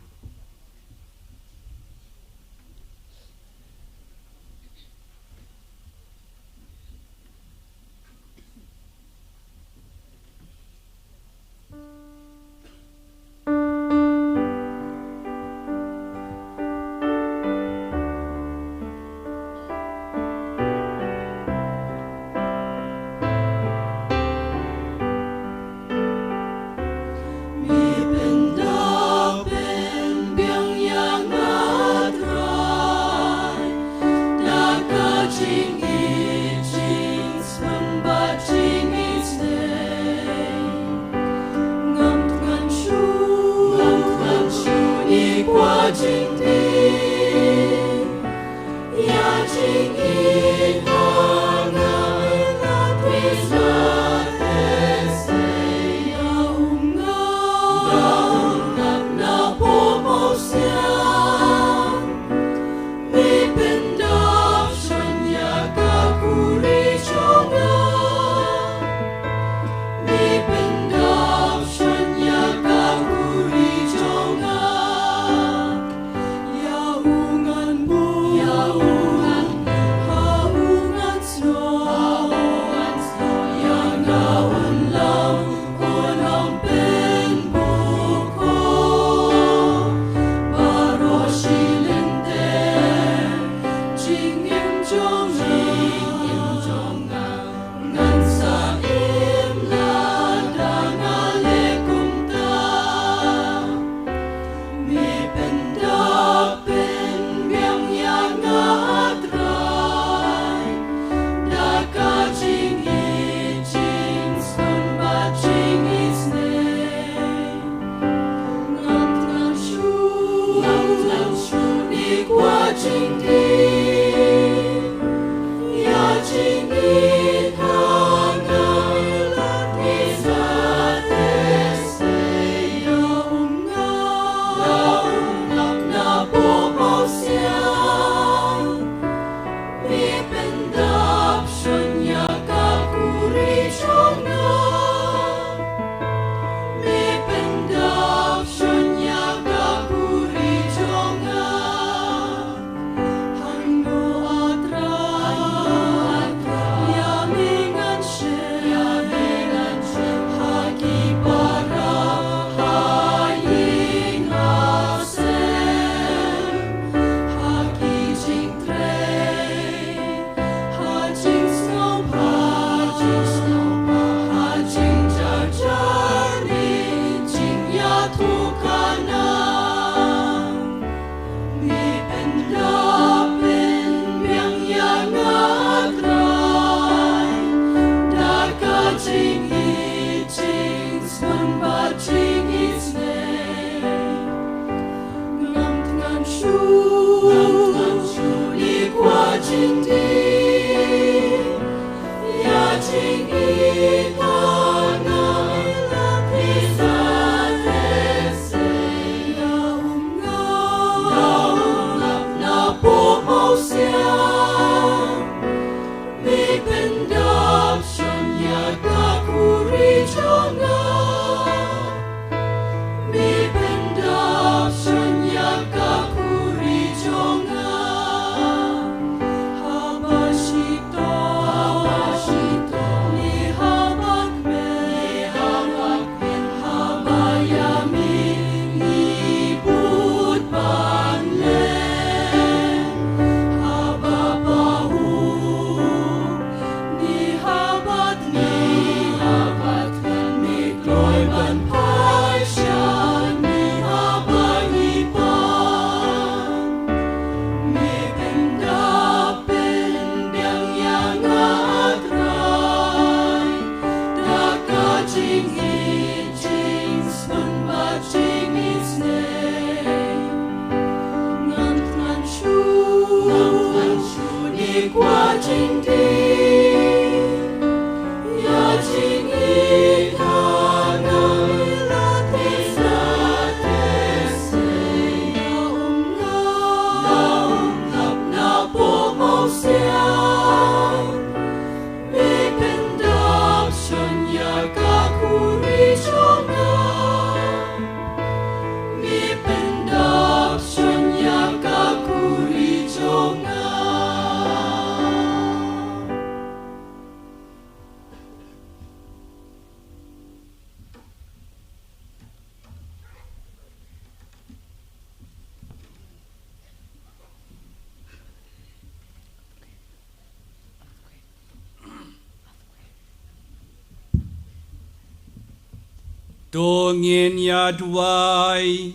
To ngin ïa duwai.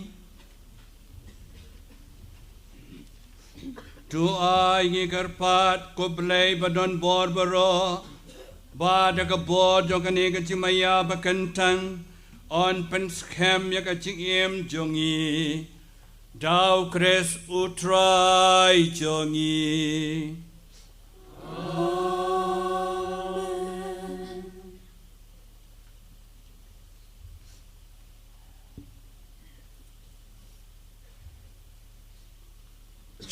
To ai ngi kyrpad ko Blei ba don bor baroh, ba da ka bor jong kane ka jingmaïa ba kyntang yn pynskhem ïa ka jingim jong ngi. Da U Khrist U Trai jong ngi.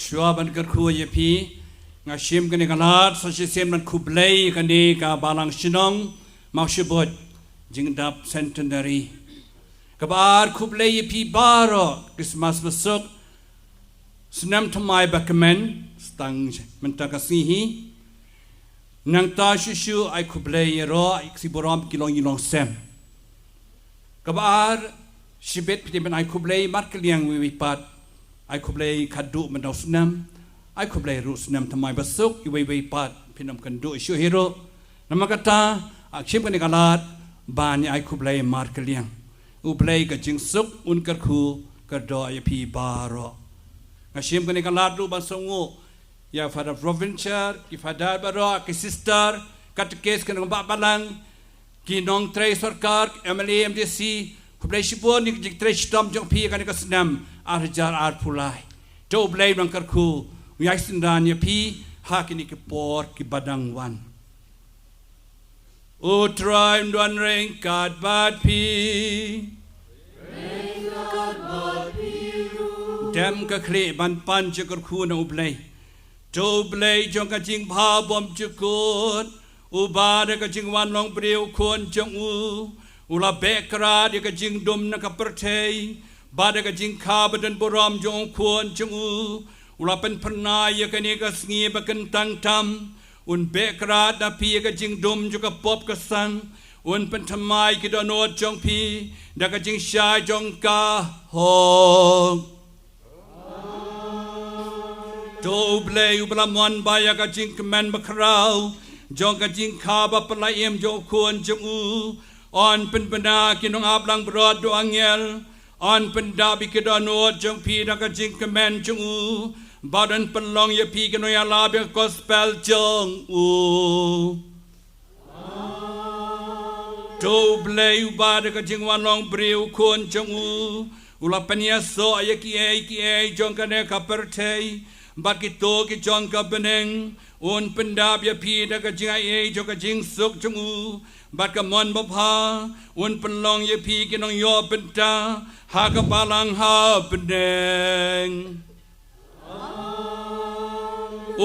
Shuwa ban kyrkhu ïa phi, nga shim kane ka lad sa shisien ban khublei kane ka balang shnong Mawshbuit jingdap centenary. Kaba ar, khublei ïa phi baroh, Christmas basuk, snem thymmai ba kmen, stang mynta ka sngi hi. Nangta shuh shuh ai khublei ïa ro, ai ksiburom ki long ïa long sem. Kaba ar, shibit phi dei ban ai khublei markylliang iwei iwei pat. Ai khublei khatduh mynta u snem. Ai khublei ruh snem thymmai basuk iwei iwei pat. Phin ym kynduh shuh hi ruh. Namar kata, nga shim kane ka lad ban ïa ai khublei markylliang. U Blei ka jingsuk un kyrkhu kyrdoh ïa phi baroh. Nga shim kane ka lad ruh ban sngewnguh ïa Father Provincial, ki Father baroh, ki Sister, Katekis, ki nongbah balang, ki nongtrei sorkar, M L A, M D C, khublei shibun ïa ka jingtrei shitom jong phi ha kane ka snem ar hajar arphew lai. To U Blei un kyrkhu, u ïai synran ïa phi ha kine ki por kiba dang wan. U Trai un don ryngkat bad phi. Dem ka khlieh ban pan jingkyrkhu na U Blei. To U Blei jong ka jingbha bymjukut, uba da ka jingwan long briew u Khun jong u u la beh krad ïa ka jingdum na ka pyrthei, bad da ka jingkha badonburom jong u Khun jong u u la pynphyrnai ïa kane ka sngi ba kyntang tam. Un beh krad na phi ïa ka jingdum jong ka pop ka sang. Un pynthymmai ki dohnud jong phi da ka jingshai jong ka hok. To U Blei uba la mon ba ïa ka jingkmen bakhraw jong ka jingkha baphylla im jong u Khun jong u, yn pynbna ki nongap langbrot da u angel, yn pyndap ïa ki dohnud jong phi da ka jingkmen jong u, bad yn pynlong ïa phi ki nongïalap ïa ka gospel jong u. To U Blei uba da ka jingwan long briew u Khun jong u u la pynïasoh ïa kiei kiei jong kane ka pyrthei bad kito ki jong ka bneng. Un pyndap ïa phi da ka jingaiei jong ka jingsuk jong u bad ka mon babha. Un pynlong ïa phi ki nongïoh bynta ha ka balang ha bneng.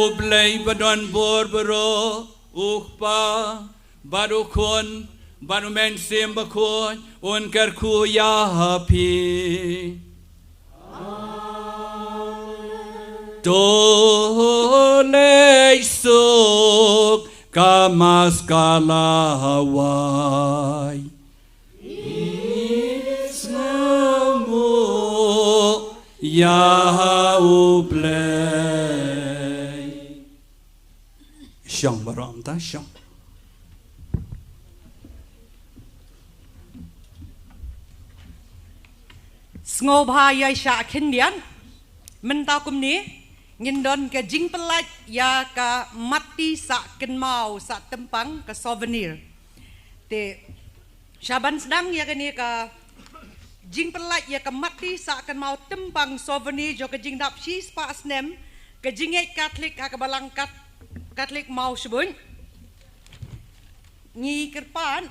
U Blei badonbor baroh, u Kpa bad u Khun bad u Mynsiem Bakhuid, un kyrkhu ïa phi. To leit suk, ka Mass ka la wai. Ïa U Blei. Shong baroh mynta, shong. Sngewbha ïai shah khyndiat. Mynta kumne ngin don ka jingpyllait ïa ka matti sah kynmaw sah tympang, ka souvenir. Te shaban sdang ïa kane ka jingpyllait ïa ka matti sah kynmaw tympang, souvenir jong ka jingdap shispah snem ka jingngeit Katholik ha ka balang Kat-, Katholik Mawshbuit, ngi kyrpad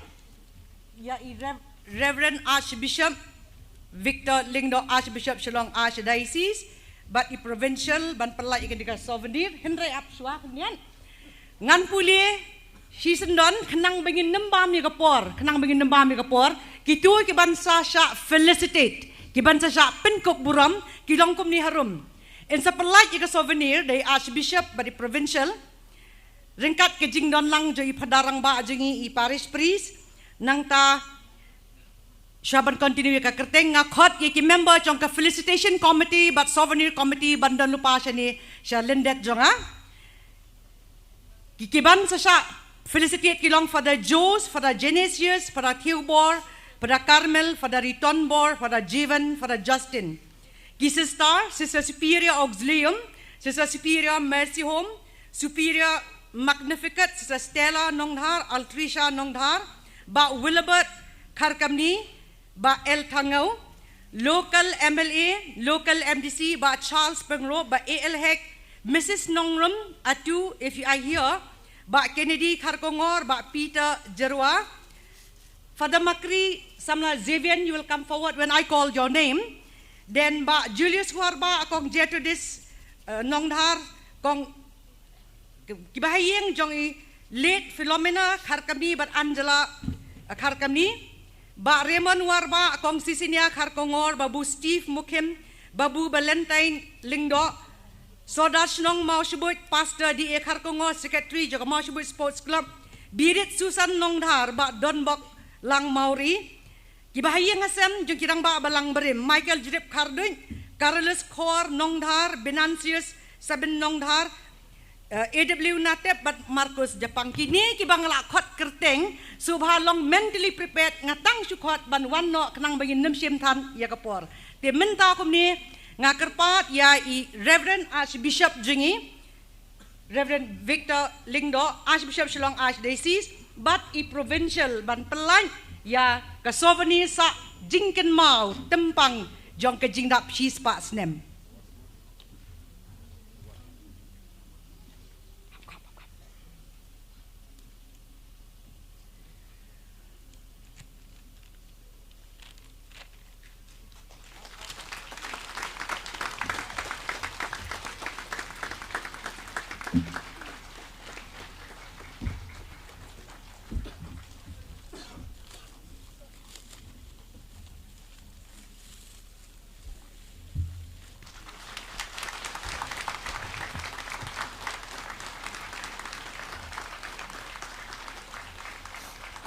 ïa i Rev-, Reverend Archbishop Victor Lyngdoh, Archbishop Shillong Archdiocese, bad i Provincial ban pyllait ïa kane ka souvenir. Hynrei ap shuwa khyndiat. Ngan pule shisyndon khnang ba ngin ym bam ïa ka por, khnang ba ngin ym bam ïa ka por. Kito kiban sa shah felicitate, kiban sa shah pynkup burom, ki long kumne harum. Yn sa pyllait ïa ka souvenir da i Archbishop bad i Provincial ryngkat ka jingdon lang jong i Phadar Rangbah jong ngi, i Parish Priest. Nangta shaban continue ïa ka kyrteng, nga khot ïa ki member jong ka Felicitation Committee bad Souvenir Committee ban don lypa shane sha lyndet jong nga. Ki, kiban sa shah felicitate ki long Father Jos, Father Genesius, Father Theobor, Father Carmel, Father Ritonbor, Father Jeevan, Father Justin. Ki sister, Sister Superior Auxilium, Sister Superior Mercy Home, Superior Magnificat, Sister Stella Nongdhar, Altricia Nongdhar, Bah Willibert Kharkamni, Bah L Thangau, local M L A, local M D C, Bah Charles Pyngrope, Bah A L Hek, Missus Nongrum, Atu, if you are here, Bah Kennedy Kharkongor, Bah Peter Jerwa, Father Makri, Samla Xavier, you will come forward when I call your name. Then Bah Julius Warba, Kong Gertrudis, uh, Nongdhar, Kong ki bahaïing jong i late Philomena Kharkamni bad Angela, uh, Kharkamni, Bah Raymond Warba, Kong Sisinia Kharkongor, Babu Steve Mukhim, Babu Valentine Lyngdoh, Sordar Shnong Mawshbuit, Pastor D A Kharkongor, Secretary jong ka Mawshbuit Sports Club, Birit Susan Nongdhar, Bah Donbok Lang Mawri, ki bahaïing hasem jong ki rangbah balang barim, Michael Jrip Kharduit, Carolus Khor Nongdhar, Venantius Sabin Nongdhar, eh, A W Natep bad Marcus Japang. Kine kiba nga la khot kyrteng, sngewbha long mentally prepared, nga tang shu khot ban wan noh khnang ba ngin nym shim than ïa ka por. Te mynta kumne nga kyrpad ïa i Reverend Archbishop jong ngi, Reverend Victor Lyngdoh, Archbishop Shillong Archdiocese, bad i Provincial ban pyllait ïa ka souvenir sah jingkynmaw tympang jong ka jingdap shispah snem.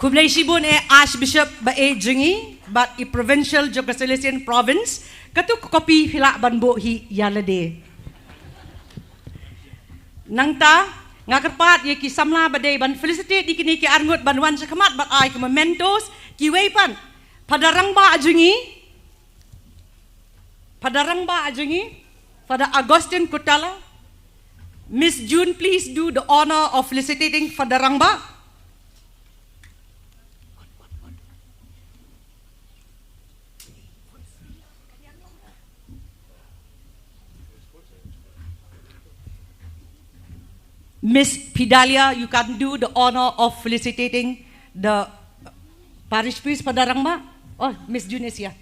Khublei shibun eh Archbishop ba eh jong ngi bad i Provincial jong ka Salesian Province, katu ka kopi phi lah ban buh hi ïa lade. Nangta nga kyrpad ïa ki samla ba dei ban felicitate ïa kine ki arngut ban wan shakhmat bad ai ki mementos, kiwei pat Phadar Rangbah jong ngi, Phadar Rangbah jong ngi, Father Augustine Kutala. Miss June, please do the honor of felicitating Phadar Rangbah. Miss Fidelia, you can do the honor of felicitating the parish priest, Phadar Rangbah. Oh, Miss June is here.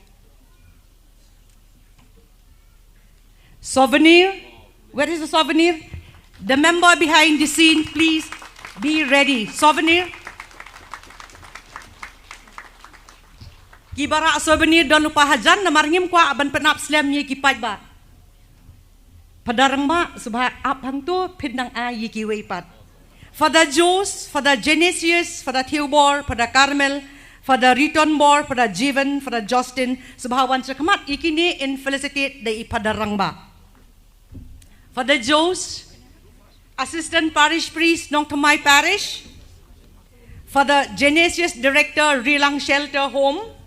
Souvenir. Where is the souvenir? The member behind the scene, please be ready. Souvenir. Kiba rah souvenir don lypa hajan namar ngim kwah ban pynap slem ïa ki paidbah. Phadar Rangbah, sngewbha ap hangto, phin nang ai ïa kiwei pat. Father Jose, Father Genesius, Father Theobor, Father Carmel, Father Ritonbor, Father Jeevan, Father Justin, sngewbha wan shakhmat, ïa kine in felicitate da i Phadar Rangbah. Father Jose, Assistant Parish Priest, Nongthymmai Parish. Father Genesius, Director, Rilang Shelter Home.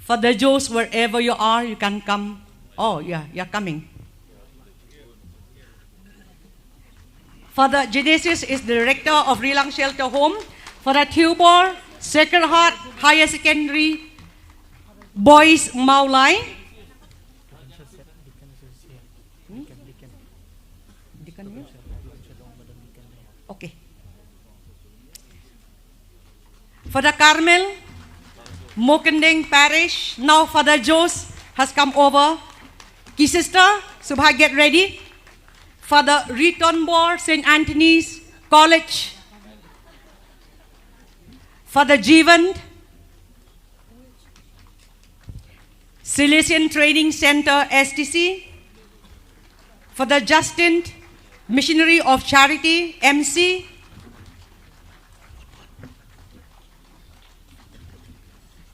Father Jose, wherever you are, you can come. Oh, yeah, you're coming. Father Genesius is the director of Rilang Shelter Home. Father Theobor, Sacred Heart Higher Secondary, Boys Mawlai. Hmm? Deacon here? Okay. Father Carmel, Mawkyndeng Parish. Now Father Jose has come over. Ki sister, sngewbha get ready. Father Ritonbor, Saint Anthony's College. Father Jeevan, Salesian Training Center, S T C. Father Justin, Missionary of Charity, M C.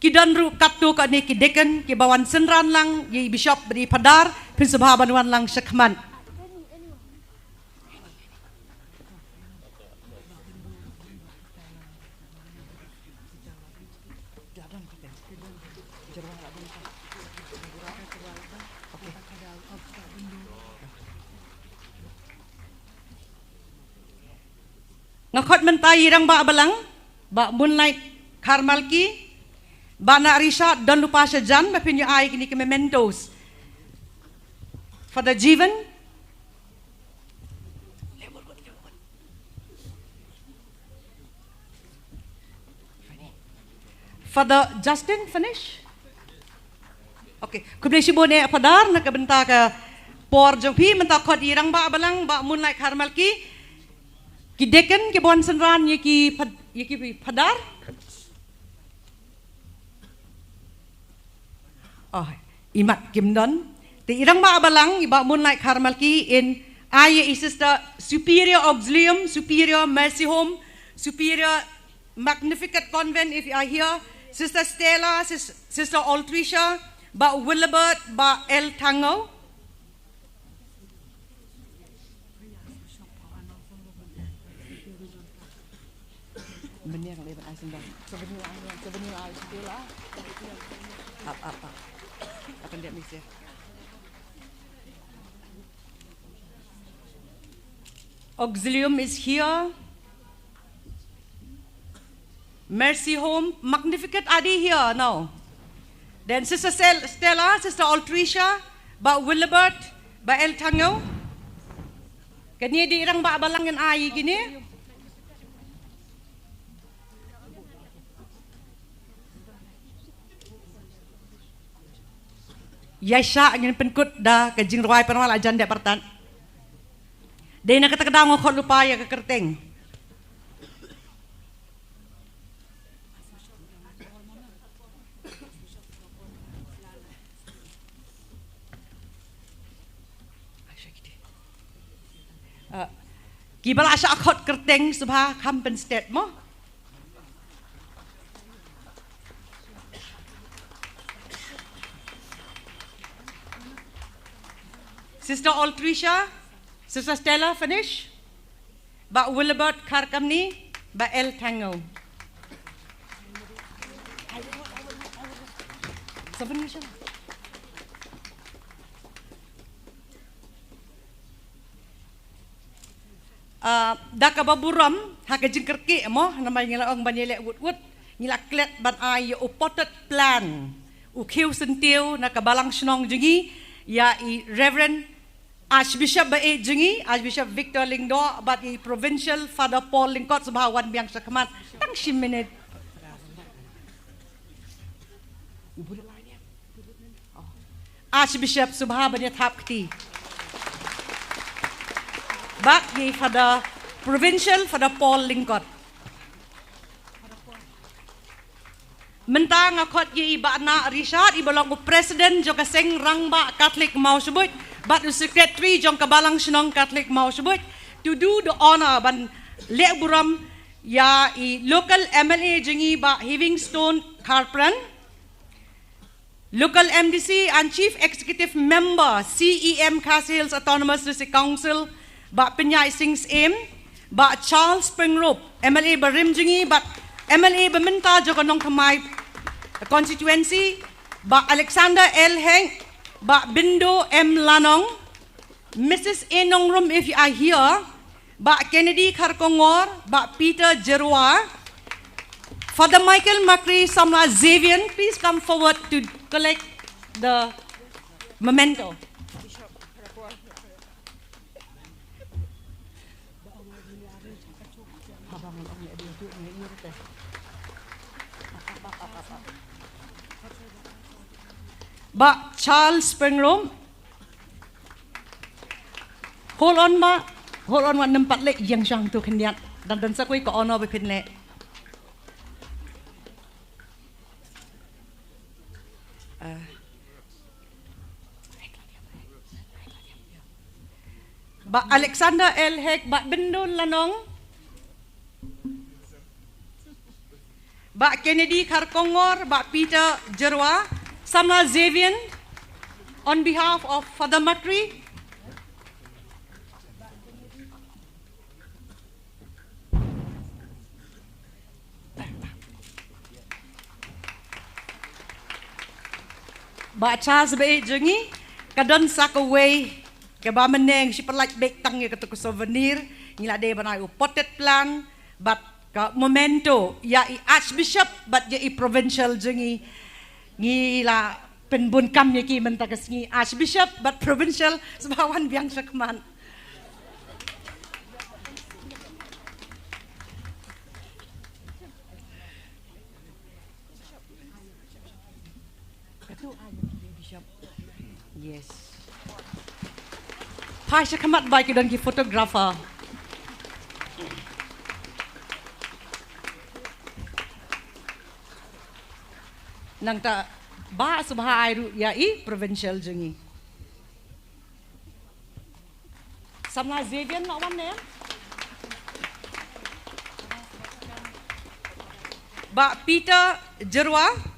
Ki don ruh katto katne ki deacon kiba wan synran lang ïa i bishop bad i phadar, phin sngewbha ban wan lang shakhmat. Nga khot mynta ïa i rangbah balang, Bah Moonlight Kharmalki, Bah Narishat, don lypa sha jan, ba phin ïa ai kine ki mementos. Father Jivan. Father Justin, finish? Okay, khublei shibun eh Father, na ka bynta ka por jong phi. Mynta khot ïa i rangbah balang, Bah Moonlight Kharmalki. Ki deacon ki bun synran ïa ki Fa-, ïa ki Father. Oh, i mat kim don. Te i rangbah balang, i Bah Moonlight Kharmalki, in ai ïa i Sister Superior Auxilium, Superior Mercy Home, Superior Magnificat Convent, if you are here, Sister Stella, Sis-, Sister Altricia, Bah Willibert, Bah L Thango. Bniang leh ban ai sendang. Ka bniang ai, ka bniang ai, ka bniang ai. Ap, ap, ap. Akan dia misi. Auxilium is here. Mercy Home, Magnificat, are they here now? Then Sister Sel-, Stella, Sister Altricia, Bah Willibert, Bah L Thango. Kane dei i rangbah balang ngan ai ïa kine. Ïa sha ngin pynkut da ka jingrwai pynwal ajan dep artat. Dei na kata ka daw nga khot lypa ïa ka kyrteng. Ah, kiba la shah khot kyrteng sngewbha kham pynstet mo. Sister Altricia, Sister Stella, finish. Bah Willibert Kharkamni, Bah L Thango. Ah, da kaba burom, ha ka jingkyrkieh mo, namar ngi la ong ban ïaleh wut wut, ngi la klet ban ai ïa u potted plant, u khiew syntiew na ka balang shnong jong ngi, ïa i Reverend Archbishop ba ïeit jong ngi, Archbishop Victor Lyngdoh, bad i Provincial Father Paul Lyngkot, sngewbha wan biang sha khmat tang shi minit. Archbishop, sngewbha ban ïa thap kti. Bad i Father Provincial, Father Paul Lyngkot. Mynta nga khot ïa i Bah Narishat, iba long u President jong ka Seng Rangbah Katholik Mawshynrut bad u Secretary jong ka Balang Shnong Katholik Mawshynrut, to do the honor ban leh burom ïa i local M L A jong ngi, Bah Heavingstone Kharpran, local M D C and Chief Executive Member, C E M, Khasi Hills Autonomous District Council, Bah Pynïaid Sing Syiem, Bah Charles Pyngrope, M L A barim jong ngi bad M L A ba mynta jong ka Nongthymmai constituency, Bah Alexander L Hek, Bah Bindo M Lanong, Missus A Nongrum, if you are here, Bah Kennedy Kharkongor, Bah Peter Jyrwa, Father Michael Makri, Samla Xavier, please come forward to collect the memento. Bah Charles Pyngrope. Hold on, Bah. Hold on, Bah, nym pat leh ïeng shang tu khyndiat. Dang don sa kawei ka honor ba phin leh. Ah. Bah Alexander L Hek, Bah Bindo Lanong. Bah Kennedy Kharkongor, Bah Peter Jyrwa, Samla Xavier, on behalf of Father Makri. Bah Charles ba ïeit jong ngi, ka don sa kawei kaba mynne ngi shu pyllait beit tang ïa kato ka souvenir, ngi la dei ban ai u potted plant bad ka memento ïa i Archbishop bad ïa i Provincial jong ngi. Ngi la pynbun kam ïa ki mynta ka sngi, Archbishop bad Provincial, sngewbha wan biang shakhmat. Yes. Phai shakhmat, ba ki don ki photographer. Nangta Bah sngewbha ai ruh ïa i Provincial jong ngi. Samla Xavier, not one name. Bah Peter Jerwa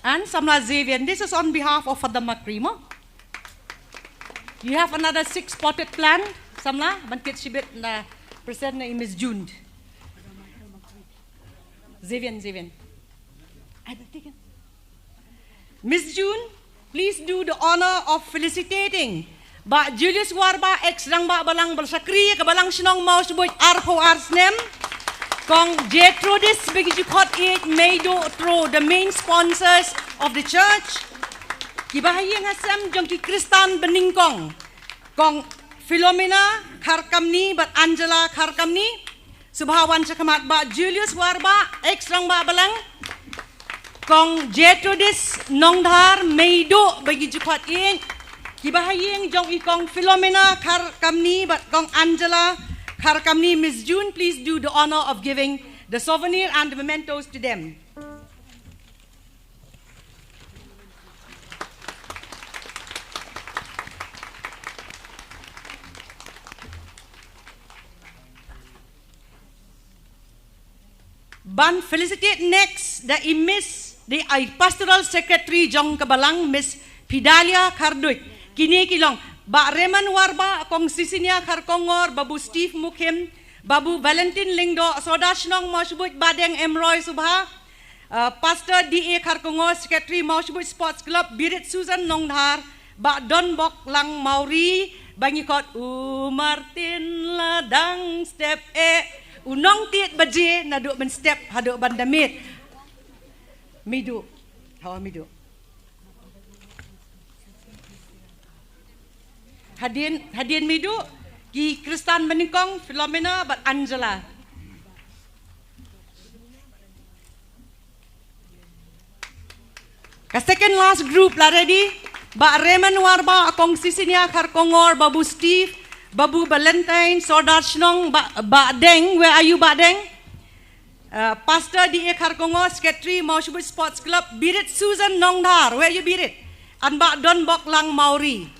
and Samla Xavier. This is on behalf of Father Makrimo. You have another six potted plant. Samla, ban kit shibit na present na i Miss June. Xavier, Xavier. Ai, berhentikan. Miss June, please do the honor of felicitating Bah Julius Warbah, ex rangbah balang ba la shakri ka balang shnong Mawshbuit arphew ar snem. Kong Gertrudis ba ki ju khot ïeit Meiduh Throh, the main sponsors of the church. Ki bahaïing hasem jong ki Khristan banyngkong, Kong Philomena Kharkamni bad Angela Kharkamni. Sngewbha wan shakhmat. Bah Julius Warbah, ex rangbah balang. Kong Gertrudis Nongdhar, Meiduh ba ki ju khot ïeit. Ki bahaïing jong i Kong Philomena Kharkamni bad Kong Angela Kharkamni, Miss June, please do the honor of giving the souvenir and the mementos to them. Ban felicitate next da i Miss, da i Pastoral Secretary jong ka balang, Miss Fidalia Kharduit. Kine ki long Bah Raymond Warbah, Kong Sisinia Kharkongor, Babu Steve Mukhim, Babu Valentine Lyngdoh, Sordar Shnong Mawshbuit, Bah Deng Emroy, sngewbha. Uh, Pastor D A Kharkongor, Secretary Mawshbuit Sports Club, Birit Susan Nongdhar, Bah Donbok Langmauri, ba ngi khot U Martin la dang step eh, u nongtied baje naduh mynstep haduh ban da miet. Meiduh. Hawa Meiduh. Hadien, hadien Meiduh, ki Khristan banyngkong, Philomena bad Angela. Ka second last group la ready. Bah Raymond Warbah, Kong Sisinia Kharkongor, Babu Steve, Babu Valentine, Sordar Shnong, Bah, Bah Deng, where are you, Bah Deng? Uh, Pastor D A Kharkongor, Secretary Mawshbuit Sports Club, Birit Susan Nongdhar, where are you, Birit? And Bah Donbok Langmauri.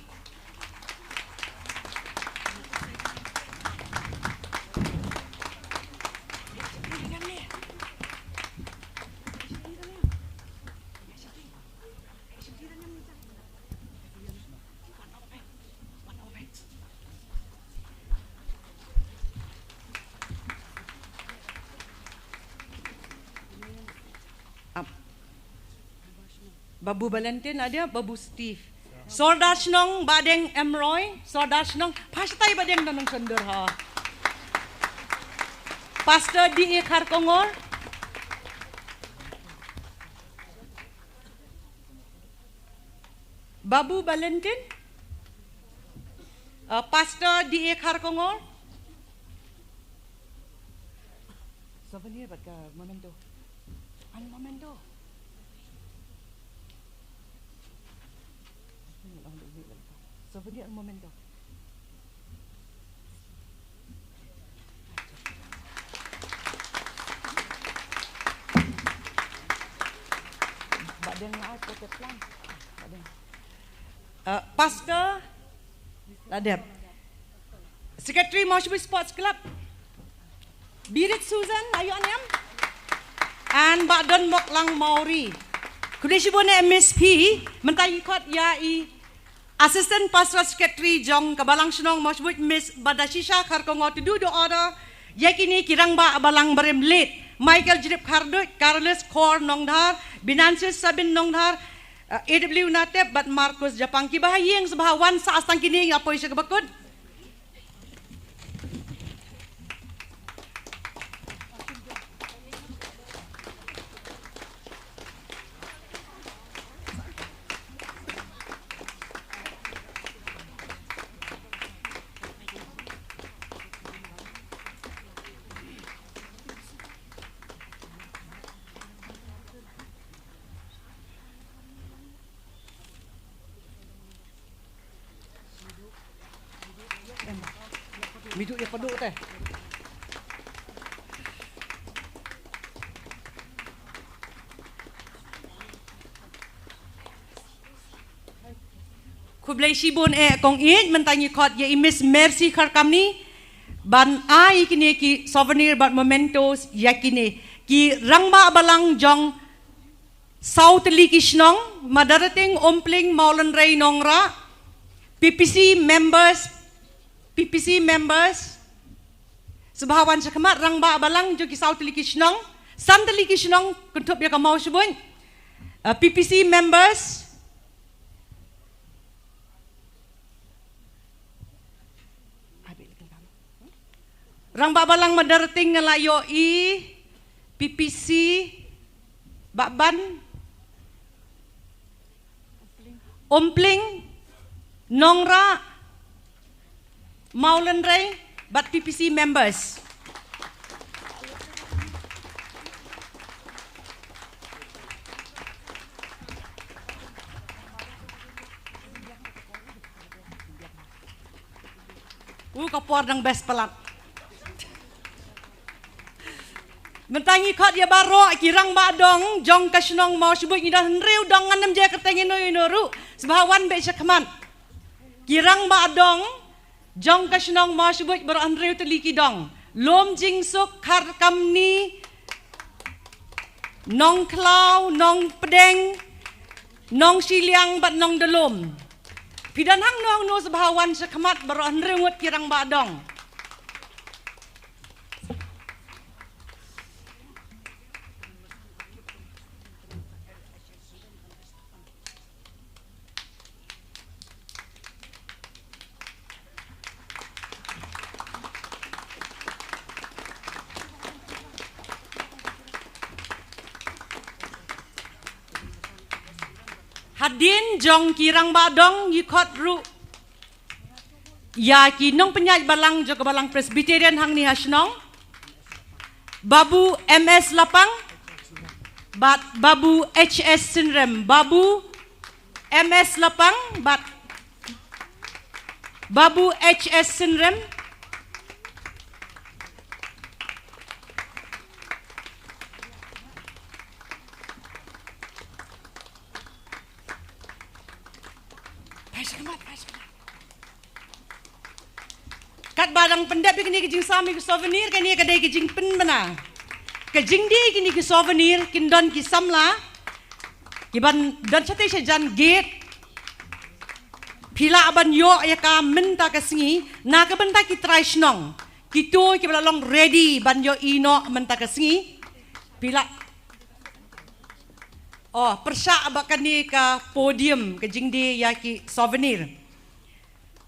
Ap. Babu Valentine ada, Babu Steve. Sordar Shnong, Bah Deng Emroy, Sordar Shnong, phai shatai Bah Deng, don nang sender ha. Pastor D A Kharkongor. Babu Valentine. Uh, Pastor D A Kharkongor. Souvenir bad ka memento. An memento. Souvenir an memento. Ba dang la ai potted plant. Ba dang. Uh, Pastor la dep. Secretary Mawshbuit Sports Club. Birit Susan, are you on him? And Bah Donbok Langmauri. Khublei shibun eh Miss P, mynta ngi khot ïa i Assistant Pastoral Secretary jong ka Balang Shnong Mawshbuit, Miss Badashisha Kharkongor, to do the honor ïa kine ki rangbah balang barim leit. Michael Jrip Kharduit, Carlos Khor Nongdhar, Binansis Sabin Nongdhar, uh, A W Natep bad Marcus Japang. Kiba ha ïing sngewbha wan sah tang kine, nga poi sha kaba kut. Miduh ïa padu te. Khublei shibun eh kong ïeit, mynta ngi khot ïa i Miss Mercy Kharkamni ban ai kine ki souvenir bad mementos ïa kine ki rangbah balang jong saw tylli ki shnong, Madarating, Umpling, Mawlynrei, Nongrah, P P C members, P P C members, sngewbha wan sha khmat, rangbah balang jong ki saw tylli ki shnong, san tylli ki shnong, kynthup ïa ka Mawshbuit, uh, P P C members, Rangbah balang Madarating nga la ïohi, P P C, Baban, Umpling, Nongrah, Mawlynrei, bad P P C members. U ka por dang best palat. Mynta ngi khot ïa baroh ki rangbah dong jong ka shnong Mawshbuit, ngi don hynriew dong, ngan ym jia kyrteng ïano ïano ruh. Sngewbha wan beit sha khmat. Ki rangbah dong jong ka shnong Mawshbuit baroh hynriew tylli ki dong. Lumjingsuk, Kharkamni, Nongkhlaw, Nongpdeng, Nongshiliang bad Nongdalum. Phi don hangno hangno sngewbha wan sha khmat baroh hynriew ngut ki rangbah dong. Hadien jong ki rangbah dong ngi khot ruh ïa ki nongpynïaid balang jong ka balang Presbyterian hangne ha shnong, Babu M S Lapang bad Babu H S Synrem. Babu M S Lapang bad Babu H S Synrem. Katba dang pyndep ïa kane ka jingsam ïa ka souvenir, kane ka dei ka jingpynbna. Ka jingdie kine ki souvenir kin don ki samla kiban don shatei shajan gate. Phi lah ban ïoh ïa ka mynta ka sngi, na ka bynta ki trai shnong, kito kiba la long ready ban ïohi noh mynta ka sngi. Phi lah, oh, pyrshah bad kane ka podium, ka jingdie ïa ki souvenir.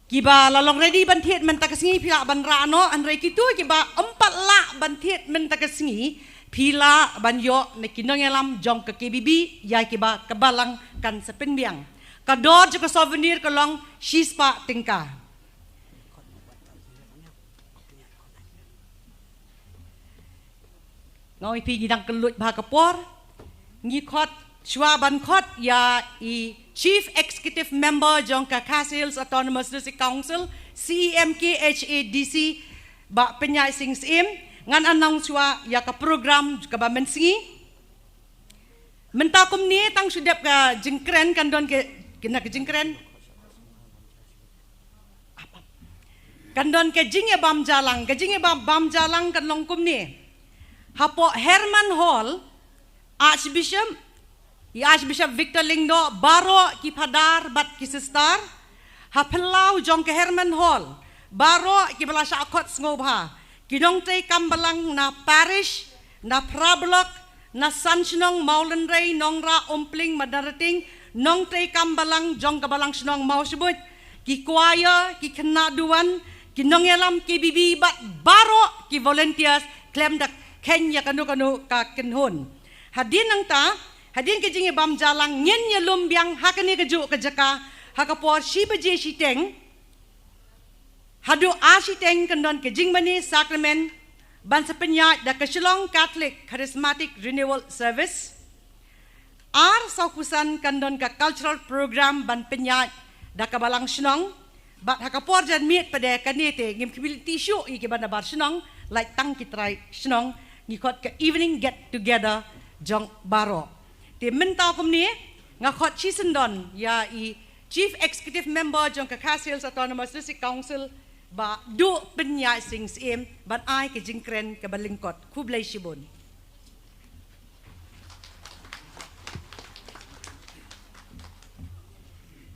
Kiba la long ready ban thied mynta ka sngi phi lah ban rah noh, hynrei kito kiba ym pat lah ban thied mynta ka sngi phi lah ban ïoh na ki nongïalam jong ka K B B ïa kiba ka balang kan sa pynbiang. Ka dor jong ka souvenir ka long shispah tyngka. Nga ong ïa phi ngi dang kylluid bha ka por. Ngi khot, shuwa ban khot ïa i Chief Executive Member jong ka Khasi Hills Autonomous District Council, C E M K H A D C, Bah Pynïaid Sing Syiem, ngan announce shuwa ïa ka program kaba mynsngi. Mynta kumne tang shu dep ka jingkren, kan don ka, kine ka jingkren. Kan don ka jingïabam jailang, ka jingïabam, bam jailang kan long kumne. Hapoh Herman Hall, Archbishop, i Archbishop Victor Lyngdoh, baroh ki phadar bad ki sister, ha phyllaw jong ka Herman Hall, baroh kiba la shah khot sngewbha, ki nongtrei kam balang na parish, Na phra block, na san shnong Mawlynrei, Nongrah, Umpling, Madanrating, nongtrei kam balang jong ka balang shnong Mawshbuit, ki choir, ki khynnah duwan, ki nongïalam K B B bad baroh ki volunteers khlem da kheiñ ïa kano kano ka kynhun. Hadien nangta, hadien ka jingïabam jailang ngin ïalum biang ha kane kajuh ka jaka ha ka por shi baje shiteng. Haduh ar shiteng kan don ka jingmane sakramen ban sa pynïaid da ka Shillong Catholic Charismatic Renewal Service. Ar saw khusan kan don ka cultural program ban pynïaid da ka balang shnong. Bad ha ka por janmiet pat de kane te ngim khmih lynti shuh ïa ki ban da bar shnong, lait tang ki trai shnong, ngi khot ka evening get together jong baroh. Te mynta kumne nga khot shisyndon ïa i Chief Executive Member jong ka Khasi Hills Autonomous District Council, Bah Duhpynïaid Sing Syiem, ban ai ka jingkren kaba lyngkot. Khublei shibun.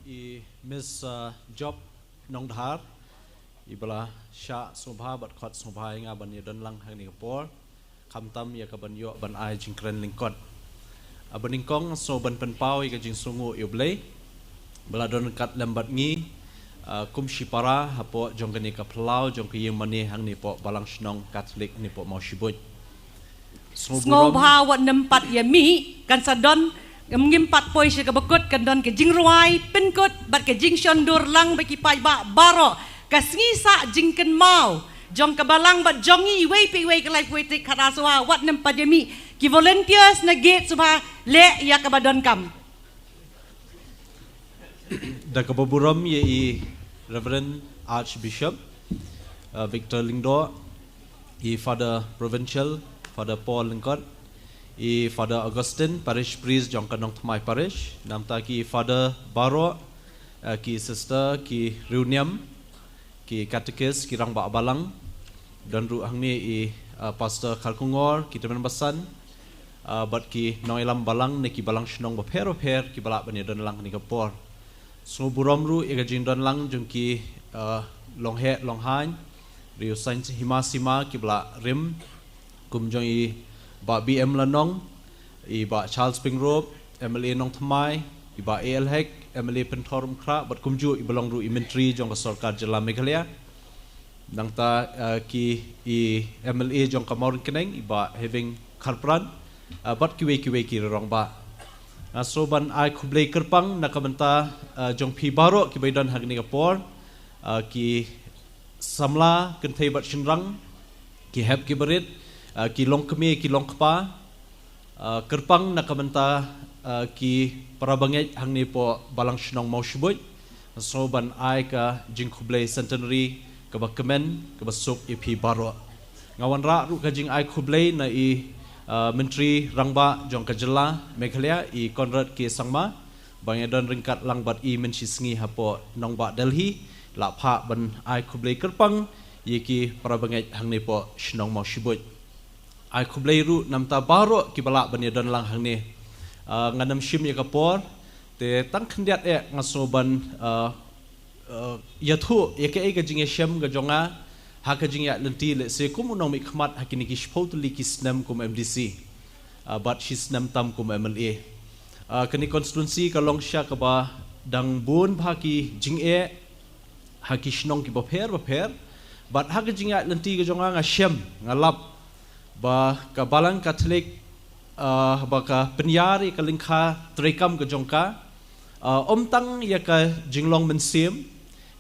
I Miss, uh, Job Nongdhar, i ba la shah sngewbha bad khot sngewbha ïa nga ban ïadon lang ha kane ka por. Khamtam ïa ka ban ïoh ban ai jingkren lyngkot. Ah, ba nyngkong sngew ban pynpaw ïa ka jingsngewnguh ïa U Blei ba la don ryngkat lem bad ngi, ah, kum shipara hapoh jong kane ka phyllaw jong ka ïingmane hangne poh Balang Shnong Katholik hangne poh Mawshbuit. Sngewbha wat nym pat ïa mih, kan sa don, ngim pat poi sha kaba kut, kan don ka jingrwai pynkut bad ka jingshon dur lang bad ki paidbah baroh. Ka sngi sah jingkynmaw jong ka balang bad jong ngi iwei pa iwei ka laiphew wei tarik khatar sngewbha wat nym pat ïa mih. Ki volunteers na gate sngewbha leh ïa kaba donkam. Da kaba burom ïa i Reverend Archbishop, uh, Victor Lyngdoh, i Father Provincial, Father Paul Lyngkot, i Father Augustine, Parish Priest jong ka Nongthymmai Parish, nangta ki Father baroh, uh, ki Sister, ki riewniam, ki Catechist, ki Rangbah Balang, don ruh hangne i, uh, Pastor Kharkongor, ki tymmen basan, uh, bad ki nongïalam balang ne ki balang shnong bapher bapher ki ba lah ban ïadon lang kane ka por. Sngewburom ruh ïa ka jingdon lang jong ki, uh, longheh longhaiñ, riew saiñ hima sima ki ba la rim, kum jong i Bah B M Lanong, i Bah Charles Pyngrope, M L A Nongthymmai, i Bah A L Hek, M L A Pynthorumkhrah, bad kumjuh i ba long ruh i Myntri jong ka Sorkar Jylla Meghalaya. Nangta, eh, ki i M L A jong ka Mawryngkneng, i Bah Heving Kharpran, eh, bad kiwei kiwei ki rangbah. Nga sngew ban ai khublei kyrpang na ka bynta, eh, jong phi baroh ki ba ïadon ha kane ka por, eh, ki samla kynthei bad shynrang, ki hep ki barit, eh, ki longkmie ki longkpa, eh, kyrpang na ka bynta, eh, ki para bangeit hangne poh Balang Shnong Mawshbuit. Nga sngew ban ai ka jingkhublei centenary kaba kmen kaba suk ïa phi baroh. Nga wanrah ruh ka jingai khublei na i, eh, Myntri Rangbah jong ka Jylla Meghalaya, i Conrad K Sangma, ba ngi don ryngkat lang bad i mynshisngi hapoh nongbah Delhi, la phah ban ai khublei kyrpang ïa ki para bangeit hangne poh shnong Mawshbuit. Ai khublei ruh na bynta baroh ki ba lah ban ïadon lang hangne. Ah, ngan ym shim ïa ka por, te tang khyndiat eh nga sngew ban, ah, ah, ïathuh ïa kaei ka jingïashem ka jong nga ha ka jingïaid lynti lehse kum u nongmihkhmat ha kine ki shiphew tylli ki snem kum M D C, ah, bad shi snem tam kum M L A. Ah, kane constituency ka long sha kaba dang bun bha ki jingeh ha ki shnong ki bapher bapher. Bad ha ka jingïaid lynti ka jong nga, nga shem, nga lap ba ka Balang Katholik, ah, ba ka pynïar ïa ka lyngkha treikam ka jong ka, ah, ym tang ïa ka jinglong mynsiem,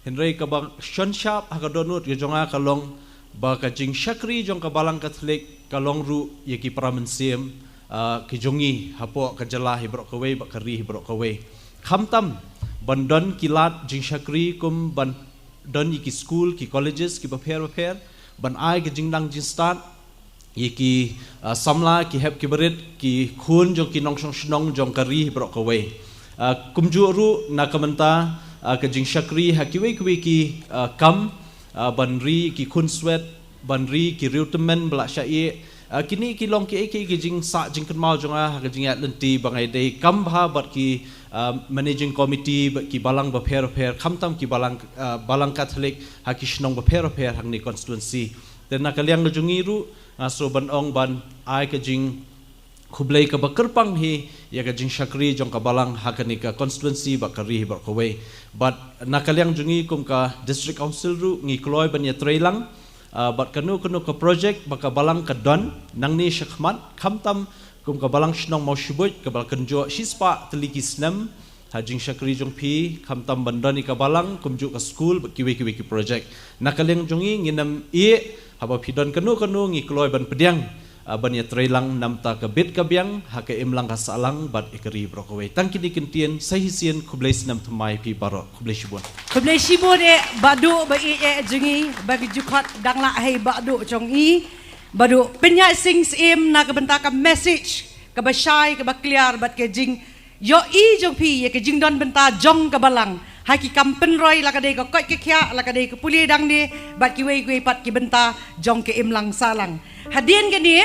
hynrei kaba shonshap ha ka dohnud ka jong nga ka long ba ka jingshakri jong ka Balang Katholik ka long ruh ïa ki para mynsiem, ah, ki jong ngi hapoh ka jylla hi baroh kawei bad ka ri hi baroh kawei. Khamtam ban don ki lad jingshakri kum ban don ïa ki skul, ki colleges, ki bapher bapher, ban ai ka jingnang jingstad ïa ki, ah, samla, ki hep ki barit, ki khun jong ki nongshong shnong jong ka ri hi baroh kawei. Ah, kumjuh ruh na ka bynta, ah, ka jingshakri ha kiwei kiwei ki, ah, kam, ah, ban ri ki khun swet, ban ri ki riew tymmen ba la shah ïeh. Ah, kine ki long kiei kiei ki jingsah jingkynmaw jong nga ha ka jingïaid lynti ba nga ïadei kam bha bad ki, ah, managing committee bad ki balang bapher bapher, khamtam ki balang, ah, Balang Katholik ha ki shnong bapher bapher hangne constituency. Te na ka liang ka jong ngi ruh, Nga sngewbha ban ong ban ai ka jingkhublei kaba kyrpang hi ïa ka jingshakri jong ka balang ha kane ka constituency bad ka ri hi baroh kawei. Bad na ka liang jong ngi kum ka District Council ruh ngi kloi ban ïatreilang, ah, bad kano kano ka project ba ka balang ka don nangne shakhmat, khamtam kum ka balang shnong Mawshbuit kaba la kynjoh shispah tylli ki snem ha jingshakri jong phi, khamtam ban don ïa ka balang, kumjuh ka skul bad kiwei kiwei ki project. Na ka liang jong ngi ngin ym ïeh, haba phi don kano kano ngi kloi ban pdiang, ah, ban ïatreilang namar ka bit ka biang ha ka imlang ka sahlang bad ïa ka ri baroh kawei. Tang kine ki ktien, sa shisien khublei snem thymmai phi baroh, khublei shibun. Khublei shibun eh Bah Duh, Bah Ïeit eh jong ngi, ba ka jingkhot dang lah ha i Bah Duh jong i. Bah Duh Pynïaid Sing Syiem, na ka bynta ka message kaba shai, kaba clear bad ka jingïohi jong phi ïa ka jingdon bynta jong ka balang ha ki kam pynroi, la ka dei ka koit ka khiah, la ka dei ka pule dang ne, bad kiwei kiwei pat ki bynta jong ka imlang sahlang. Hadien kane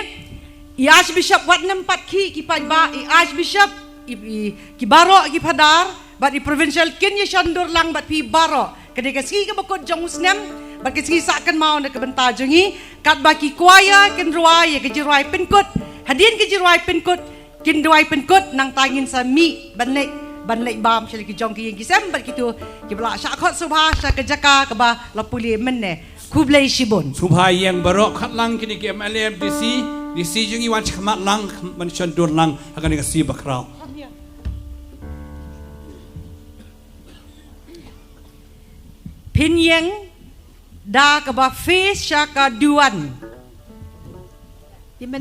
i Archbishop wat nym pat khih ki paidbah, i Archbishop, i, i, ki baroh ki phadar bad i provincial kin ïashon dur lang bad phi baroh. Ka dei ka sngi kaba kut jong u snem bad ka sngi sah kynmaw na ka bynta jong ngi. Katba ki choir kin rwai ïa ka jingrwai pynkut, hadien ka jingrwai pynkut kin duwai pynkut, nangta ngin sa mih ban leit, ban leit bam sha la ki jong ki ïing ki sem bad kito kiba la shah khot sngewbha sha ka jaka kaba la pule mynne. Khublei shibun. Sngewbha ïeng baroh, khot lang kine ki M L A, M D C, D C jong ngi wan shakhmat lang ban shon dur lang ha kane ka sngi bakhraw. Phin ïeng da kaba face sha ka duwan.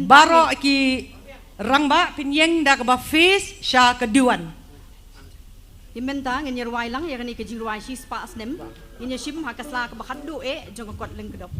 Baroh ki rangbah phin ïeng da kaba face sha ka duwan. Te mynta ngin ïa rwai lang ïa kane ka jingrwai shispah snem. Ngin ïa shim ha ka sla kaba khatduh eh jong ka kot Lyngkdop.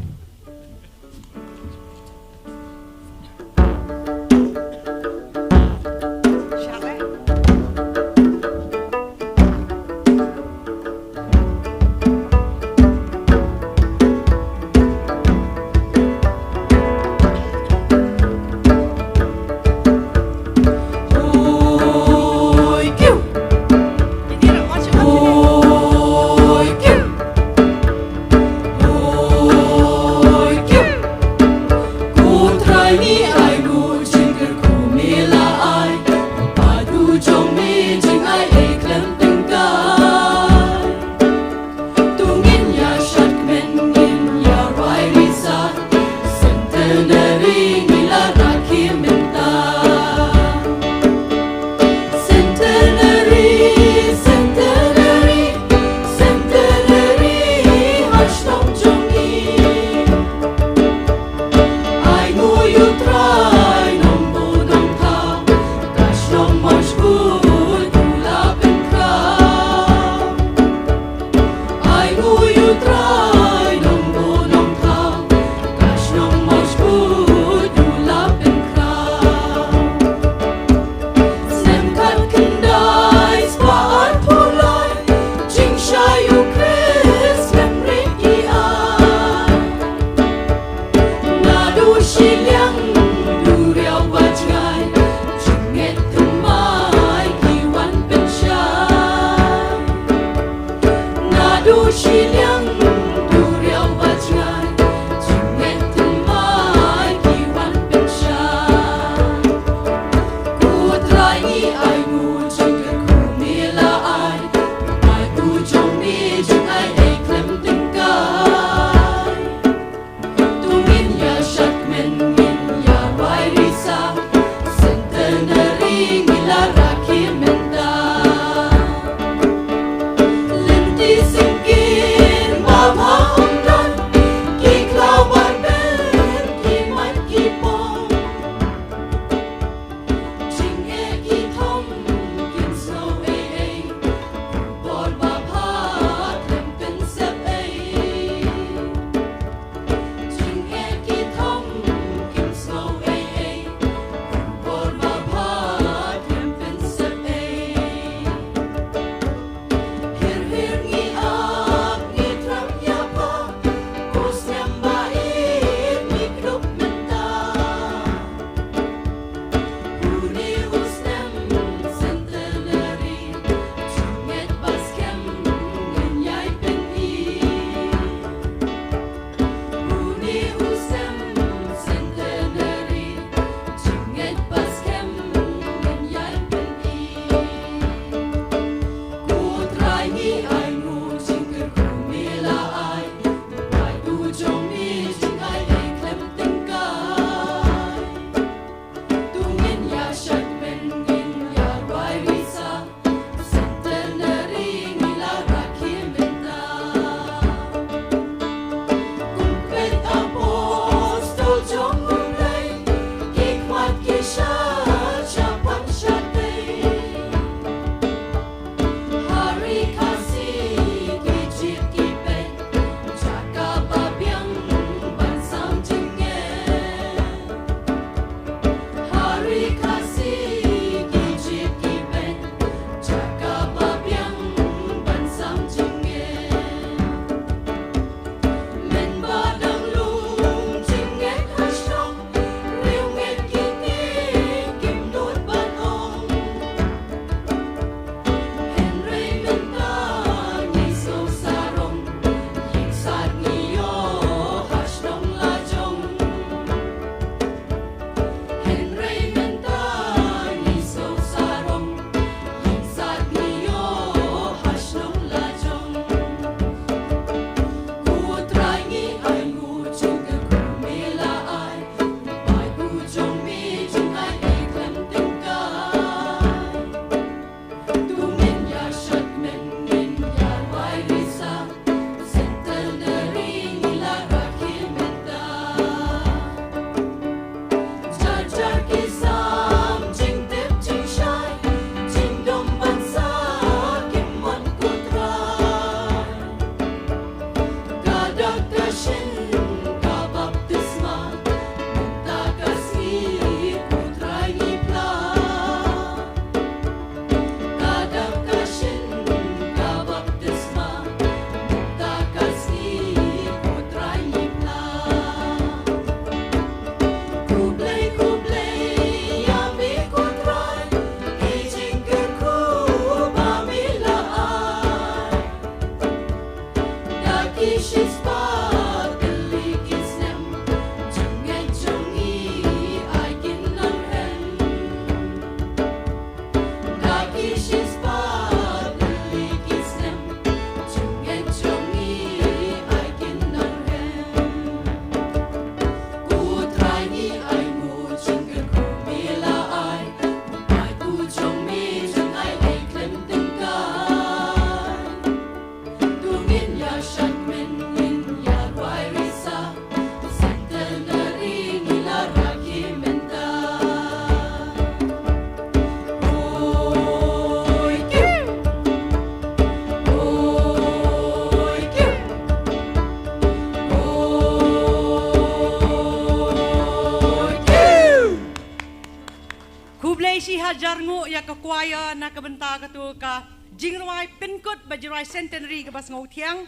Jar nguh ïa ka choir na ka bynta kato ka jingrwai pynkut bad jingrwai centenary kaba sngewthiang.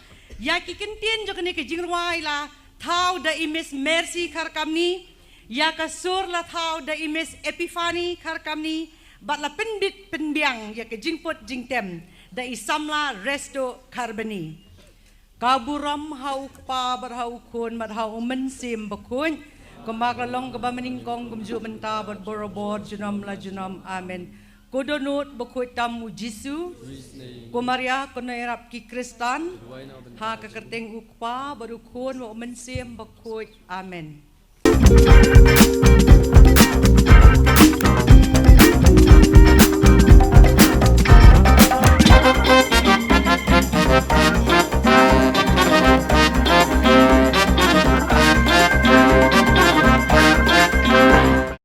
Ïa ki kyntien jong kane ka jingrwai la thaw da i Miss Mercy Kharkamni, ïa ka sur la thaw da i Miss Epiphany Kharkamni, bad la pynbit pynbiang ïa ka jingput jingtem da i samla Resto Kharbani. Ka burom ha u Kpa bad ha u Khun bad ha u Mynsiem Bakhuid, kumba ka la long kaba mynnyngkong kumjuh mynta bad barabor junom la junom. Amen. Ko dohnud bakhuid tam u Jisu, ko Maria kynnoh ïarap ki Khristan, ha ka kyrteng u Kpa bad u Khun bad u Mynsiem Bakhuid. Amen.